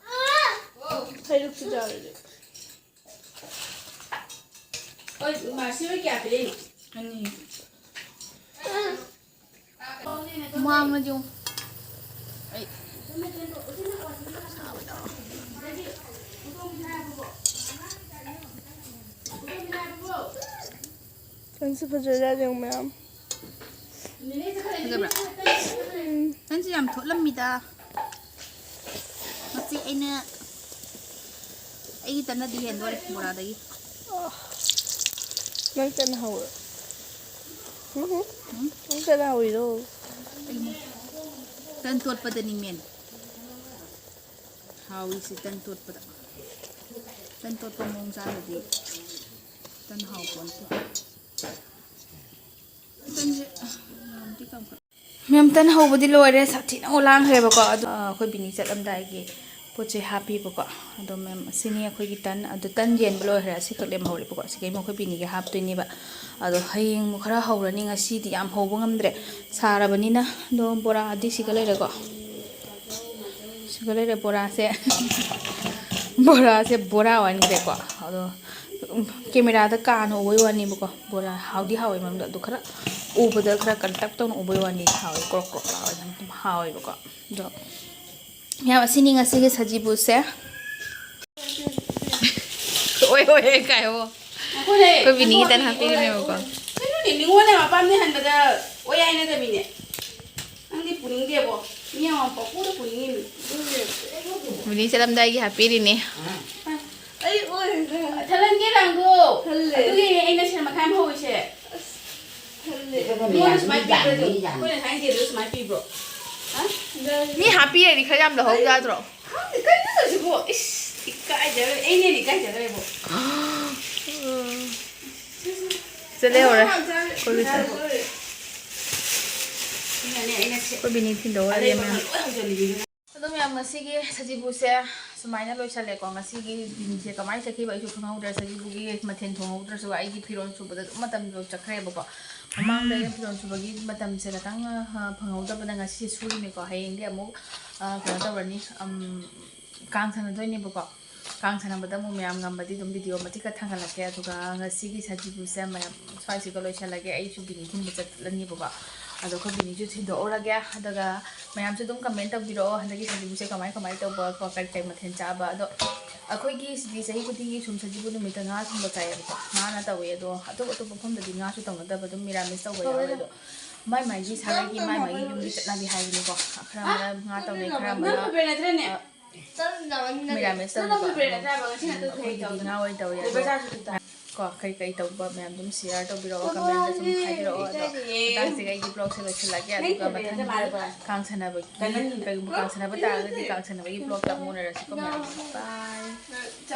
ꯍꯩꯔꯨꯛꯁꯨ ꯆꯥꯔꯁꯦ꯫ ꯍꯣꯏ, ꯃꯥꯔꯁꯤ ꯍꯣꯏ ꯀꯌꯥ ꯄꯤꯔꯛꯏꯅꯣ? ꯑꯅꯤ꯫ ꯃꯥꯡꯅ ꯌꯦꯡꯉꯨ꯫ ꯑꯩ ꯁꯥꯕꯗ꯫ ꯇꯟꯁꯨ ꯐꯖꯖꯥꯠ ꯌꯦꯡꯉꯨ ꯃꯌꯥꯝ꯫ ꯐꯖꯕ꯭ꯔꯥ? ꯎꯝ꯫ ꯇꯟꯁꯤ ꯌꯥꯝ ꯊꯣꯠꯂꯝꯃꯤꯗ꯫ ꯃꯁꯤ ꯑꯩꯅ, ꯑꯩꯒꯤ ꯇꯟꯅꯗꯤ ꯍꯦꯟꯗꯣꯔꯦ ꯕꯣꯔꯥꯗꯒꯤ꯫ ꯑꯣ꯫ ꯅꯪ ꯇꯟ ꯍꯧꯔꯣ꯫ ꯎꯝ꯫ ꯎꯝ? ꯅꯪ ꯇꯟ ꯍꯧꯔꯤꯗꯣ꯫ ꯑꯩꯅ ꯇꯟ ꯇꯣꯠꯄꯗꯅꯤ main꯫ ꯍꯥꯎꯔꯤꯁꯦ ꯇꯟ ꯇꯣꯠꯄꯗ꯫ ꯇꯟ ꯇꯣꯠꯄ ꯃꯑꯣꯡ ꯆꯥꯗ꯭ꯔꯗꯤ ꯇꯟ ꯍꯥꯎꯄꯣꯟꯇꯦ꯫ ꯇꯟꯁꯦ, ꯑ, ꯌꯥꯝꯗꯤ ꯀꯥꯝꯈꯠ-, ꯃꯌꯥꯝ, ꯇꯟ ꯍꯧꯕꯗꯤ ꯂꯣꯏꯔꯦ, ꯁꯥꯊꯤꯅ ꯂꯥꯡꯈ꯭ꯔꯦꯕꯀꯣ꯫ ꯑꯗꯣ, ꯑ, ꯑꯩꯈꯣꯏ ꯕꯤꯅꯤ ꯆꯠꯂꯝꯗꯥꯏꯒꯤ ꯄꯣꯠ ꯆꯩ ꯍꯥꯞꯄꯤꯕꯀꯣ꯫ ꯑꯗꯣ ꯃꯌꯥꯝ, ꯑꯁꯤꯅꯤ ꯑꯩꯈꯣꯏꯒꯤ ꯇꯟ꯫ ꯑꯗꯣ ꯇꯟ ꯌꯦꯟꯕ ꯂꯣꯏꯈ꯭ꯔꯦ, ꯑꯁꯤꯈꯛ ꯂꯦꯝꯍꯧꯔꯦꯕꯀꯣ꯫ ꯑꯁꯤꯈꯩ ꯑꯃꯨꯛ ꯑꯩꯈꯣꯏ ꯕꯤꯅꯤꯒꯤ ꯍꯥꯞꯇꯣꯏꯅꯦꯕ꯫ ꯑꯗꯣ ꯍꯌꯦꯡ ꯑꯃꯨꯛ ꯈꯔ ꯍꯧꯔꯅꯤ, ꯉꯁꯤꯗꯤ ꯌꯥꯝ ꯍꯧꯕ ꯉꯝꯗ꯭ꯔꯦ, ꯁꯥꯔꯕꯅꯤꯅ꯫ ꯑꯗꯣ ꯕꯣꯔꯥꯗꯤ ꯁꯤꯒ ꯂꯩꯔꯦꯀꯣ꯫ ꯁꯤꯒ ꯂꯩꯔꯦ ꯕꯣꯔꯥꯁꯦ꯫ ꯕꯣꯔꯥꯁꯦ ꯕꯣꯔꯥ ꯑꯣꯟꯈ꯭ꯔꯦꯀꯣ꯫ ꯑꯗꯣ ꯀꯦꯃꯦꯔꯥꯗ ꯀꯥꯅ ꯎꯕꯩ ꯋꯥꯅꯦꯕꯀꯣ, ꯕꯣꯔꯥ ꯍꯥꯎꯗꯤ ꯍꯥꯎꯋꯦ ꯃꯅꯨꯡꯗ꯫ ꯑꯗꯣ ꯈꯔ ꯎꯕꯗ ꯈꯔ ꯀꯟꯇꯛ ꯇꯧꯅ ꯎꯕꯩ ꯋꯥꯅꯤ, ꯍꯥꯎꯋꯦ, ꯀ꯭ꯔꯣꯛ ꯀ꯭ꯔꯣꯛ ꯂꯥꯎꯔꯒ ꯑꯗꯨꯝ ꯍꯥꯎꯋꯦꯕꯀꯣ꯫ ꯑꯗꯣ ꯃꯌꯥꯝ, ꯑꯁꯤꯅꯤ ꯉꯁꯤꯒꯤ ꯁꯖꯤꯕꯨꯁꯦ꯫ ꯑꯣꯏ, ꯑꯣꯏ, ꯀꯥꯏ ꯍꯣ꯫ ꯑꯩꯈꯣꯏꯅꯦ, ꯑꯩꯈꯣꯏ ꯕꯤꯅꯤꯒꯤ ꯇꯟ ꯍꯥꯞꯄꯤꯔꯝꯃꯦꯕꯀꯣ꯫ ꯀꯩꯅꯣꯅꯦ, ꯅꯤꯉꯣꯜꯅꯦ ꯃꯄꯥꯝꯗ ꯍꯟꯕꯗ ꯑꯣꯏ ꯍꯥꯏꯅꯗꯕꯤꯅꯦ꯫ ꯅꯪꯗꯤ ꯄꯨꯅꯤꯡꯗꯦꯕꯣ꯫ ꯃꯤ ꯑꯃ ꯄꯪꯄꯨꯗ ꯄꯨꯅꯤꯡꯉꯤꯅꯤ꯫ ꯕꯤꯅꯤ ꯆꯠꯂꯝꯗꯥꯏꯒꯤ ꯍꯥꯞꯄꯤꯔꯤꯅꯦ꯫ ꯑꯩ ꯑꯣꯏ꯫ ꯊꯜꯍꯟꯒꯦ ꯔꯥꯡꯗꯣ꯫ ꯊꯜꯂꯦ꯫ ꯑꯗꯨꯒꯤꯅꯦ ꯑꯩꯅ ꯁꯦꯟ ꯃꯈꯥꯏ ꯑꯃ ꯍꯧꯔꯤꯁꯦ꯫ ꯊꯜꯂꯦ꯫ ꯃꯤꯉꯣꯟꯗ ꯁꯨꯃꯥꯏꯅ ꯄꯤꯕ꯭ꯔꯣ ꯑꯗꯨ? ꯑꯩꯈꯣꯏꯅ ꯊꯥꯏꯅ ꯆꯦꯟꯕꯗ ꯁꯨꯃꯥꯏꯅ ꯄꯤꯕ꯭ꯔꯣ? ꯍꯥ? ꯃꯤ ꯍꯥꯞꯄꯤꯔꯗꯤ ꯈꯔ ꯌꯥꯝ ꯂꯧꯍꯧ ꯌꯥꯗ꯭ꯔꯣ? ꯈꯪꯗꯦ, ꯀꯩꯅꯣ ꯇꯧꯔꯤꯁꯤꯕꯣ? ꯏꯁ, ꯏꯀꯥꯏꯖꯔꯦ꯫ ꯑꯩꯅ ꯍꯦꯟꯅ ꯏꯀꯥꯏꯖꯈ꯭ꯔꯦꯕꯣ꯫ ꯆꯠꯂꯦ, ꯍꯧꯔꯦ꯫ ꯑꯉꯥꯡ ꯃꯆꯥ ꯀꯣꯜꯂꯤ ꯆꯠꯂꯦ꯫ ꯁꯤꯅꯅꯦ, ꯑꯩꯅ ꯁꯦ-, ꯑꯩꯈꯣꯏ ꯕꯤꯅꯤ ꯊꯤꯟꯗꯣꯛꯎꯔꯒꯦ, ꯑꯔꯩꯕ ꯃꯌꯥꯝ꯫ ꯂꯣꯏ ꯍꯧꯖꯤꯜꯂꯤꯁꯤꯅ꯫ ꯑꯗꯣ ꯃꯌꯥꯝ, ꯉꯁꯤꯒꯤ ꯁꯖꯤꯕꯨꯁꯦ ꯁꯨꯃꯥꯏꯅ ꯂꯣꯏꯁꯜꯂꯦꯀꯣ꯫ ꯉꯁꯤꯒꯤ ꯗꯤꯟꯁꯦ ꯀꯃꯥꯏꯅ ꯆꯠꯈꯤꯕ ꯑꯩꯁꯨ ꯈꯪꯍꯧꯗ꯭ꯔꯦ꯫ ꯁꯖꯤꯕꯨꯒꯤ ꯃꯊꯦꯜ ꯊꯣꯡꯍꯧꯗ꯭ꯔꯁꯨ ꯑꯩꯒꯤ ꯐꯤꯔꯣꯜ ꯁꯨꯕꯗ ꯑꯗꯨꯝ ꯃꯇꯝꯗꯣ ꯆꯠꯈ꯭ꯔꯦꯕꯀꯣ꯫ ꯃꯃꯥꯡꯗ ꯑꯩꯅ ꯐꯤꯔꯣꯜ ꯁꯨꯕꯒꯤ ꯃꯇꯝꯁꯦ ꯈꯇꯪ, ꯑ, ꯐꯪꯍꯧꯗꯕꯅ ꯉꯁꯤ ꯁꯨꯔꯤꯅꯤꯀꯣ꯫ ꯍꯌꯦꯡꯗꯤ ꯑꯃꯨꯛ, ꯑ, ꯀꯩꯅꯣ ꯇꯧꯔꯅꯤ, ꯑꯝ, ꯀꯥꯡ ꯁꯥꯟꯅꯗꯣꯏꯅꯦꯕꯀꯣ꯫ ꯀꯥꯡ ꯁꯥꯟꯅꯕꯗ ꯑꯃꯨꯛ ꯃꯌꯥꯝ ꯉꯝꯃꯗꯤ ꯑꯗꯨꯝ ꯚꯤꯗꯤꯑꯣ ꯃꯇꯦꯛ ꯈꯔ ꯊꯥꯡꯒꯠꯂꯛꯀꯦ꯫ ꯑꯗꯨꯒ ꯉꯁꯤꯒꯤ ꯁꯖꯤꯕꯨꯁꯦ ꯃꯌꯥꯝ ꯁ꯭ꯋꯥꯏꯁꯤꯒ ꯂꯣꯏꯁꯤꯜꯂꯒꯦ꯫ ꯑꯩꯁꯨ ꯕꯤꯅꯤ ꯊꯤꯟꯕ ꯆꯠꯂꯅꯤꯕꯀꯣ꯫ ꯑꯗꯣ ꯑꯩꯈꯣꯏ ꯕꯤꯅꯤꯁꯨ ꯊꯤꯟꯗꯣꯛꯎꯔꯒꯦ꯫ ꯑꯗꯨꯒ ꯃꯌꯥꯝꯁꯨ ꯑꯗꯨꯝ ꯀꯃꯦꯟ ꯇꯧꯕꯤꯔꯛꯑꯣ, ꯍꯟꯗꯛꯀꯤ ꯁꯖꯤꯕꯨꯁꯦ ꯀꯃꯥꯏ ꯀꯃꯥꯏ ꯇꯧꯕ ꯀꯣ, ꯀꯔꯤ ꯀꯔꯤ ꯃꯊꯦꯜ ꯆꯥꯕ꯫ ꯑꯗꯣ ꯑꯩꯈꯣꯏꯒꯤ ꯁꯤꯗꯤ ꯆꯍꯤ ꯈꯨꯗꯤꯡꯒꯤ ꯁꯨꯝ ꯁꯖꯤꯕꯨ ꯅꯨꯃꯤꯠꯇ ꯉꯥ ꯊꯣꯡꯕ ꯆꯥꯏꯌꯦꯕꯀꯣ꯫ ꯉꯥꯅ ꯇꯧꯋꯦ꯫ ꯑꯗꯣ ꯑꯇꯣꯞ ꯑꯇꯣꯞꯄ ꯃꯐꯝꯗꯗꯤ ꯉꯥꯁꯨ ꯇꯧꯅꯗꯕ, ꯑꯗꯨꯝ ꯃꯤꯔꯥꯃꯤꯁ ꯇꯧꯕ ꯌꯥꯎꯋꯦ꯫ ꯑꯗꯣ ꯃꯥꯏ ꯃꯥꯏꯒꯤ ꯁꯥꯒꯩꯒꯤ ꯃꯥꯏ ꯃꯥꯏꯒꯤ ꯌꯨꯝꯒꯤ ꯆꯠꯅꯕꯤ ꯍꯥꯏꯕꯅꯤꯀꯣ꯫ ꯈꯔ ꯑꯃꯅ ꯉꯥ ꯇꯧꯅꯩ, ꯈꯔ ꯑꯃꯅ, ꯅꯪ ꯕ꯭ꯔꯦꯟ ꯅꯠꯇ꯭ꯔꯅꯦ? ꯑ, ꯆꯠꯂꯝꯗꯕꯅꯤꯅ ꯃꯤꯔꯥꯃꯤꯁ ꯅꯪ ꯇꯧꯕ꯫ ꯕ꯭ꯔꯦꯟ ꯅꯠꯇ꯭ꯔꯕ? ꯉꯁꯤ ꯅꯠꯇ꯭ꯔꯣ ꯊꯣꯡꯉꯤ ꯑꯩꯈꯣꯏꯒꯤꯗꯤ ꯇꯧꯕꯗꯣ? ꯉꯥ ꯑꯣꯏꯅ ꯇꯧꯋꯦ꯫ ꯑꯗꯣ ꯂꯨꯄꯥ ꯆꯥꯁꯨ ꯑꯗꯨꯝ ꯇꯥꯏ꯫ ꯀꯣ, ꯀꯩ ꯀꯩ ꯇꯧꯕ ꯃꯌꯥꯝ ꯑꯗꯨꯝ ꯁꯤꯌꯥꯔ ꯇꯧꯕꯤꯔꯛꯑꯣ, ꯀꯃꯦꯟꯗ ꯁꯨꯝ ꯍꯥꯏꯕꯤꯔꯛꯑꯣ꯫ ꯑꯗꯣ ꯃꯇꯥꯡꯁꯤꯒ ꯑꯩꯒꯤ ꯕ꯭ꯂꯣꯒꯁꯦ ꯂꯣꯏꯁꯤꯜꯂꯒꯦ꯫ ꯑꯗꯨꯒ ꯃꯊꯪꯒꯤ ꯀꯥꯡ ꯁꯥꯟꯅꯕꯒꯤ, ꯀꯩꯒꯨꯝꯕ ꯀꯥꯡ ꯁꯥꯟꯅꯕ ꯇꯥꯔꯒꯗꯤ ꯀꯥꯡ ꯁꯥꯟꯅꯕꯒꯤ ꯕ꯭ꯂꯣꯒꯇ ꯑꯃꯨꯛ ꯎꯅꯔꯁꯤꯀꯣ ꯃꯌꯥꯝ꯫ ꯕꯥꯏ꯫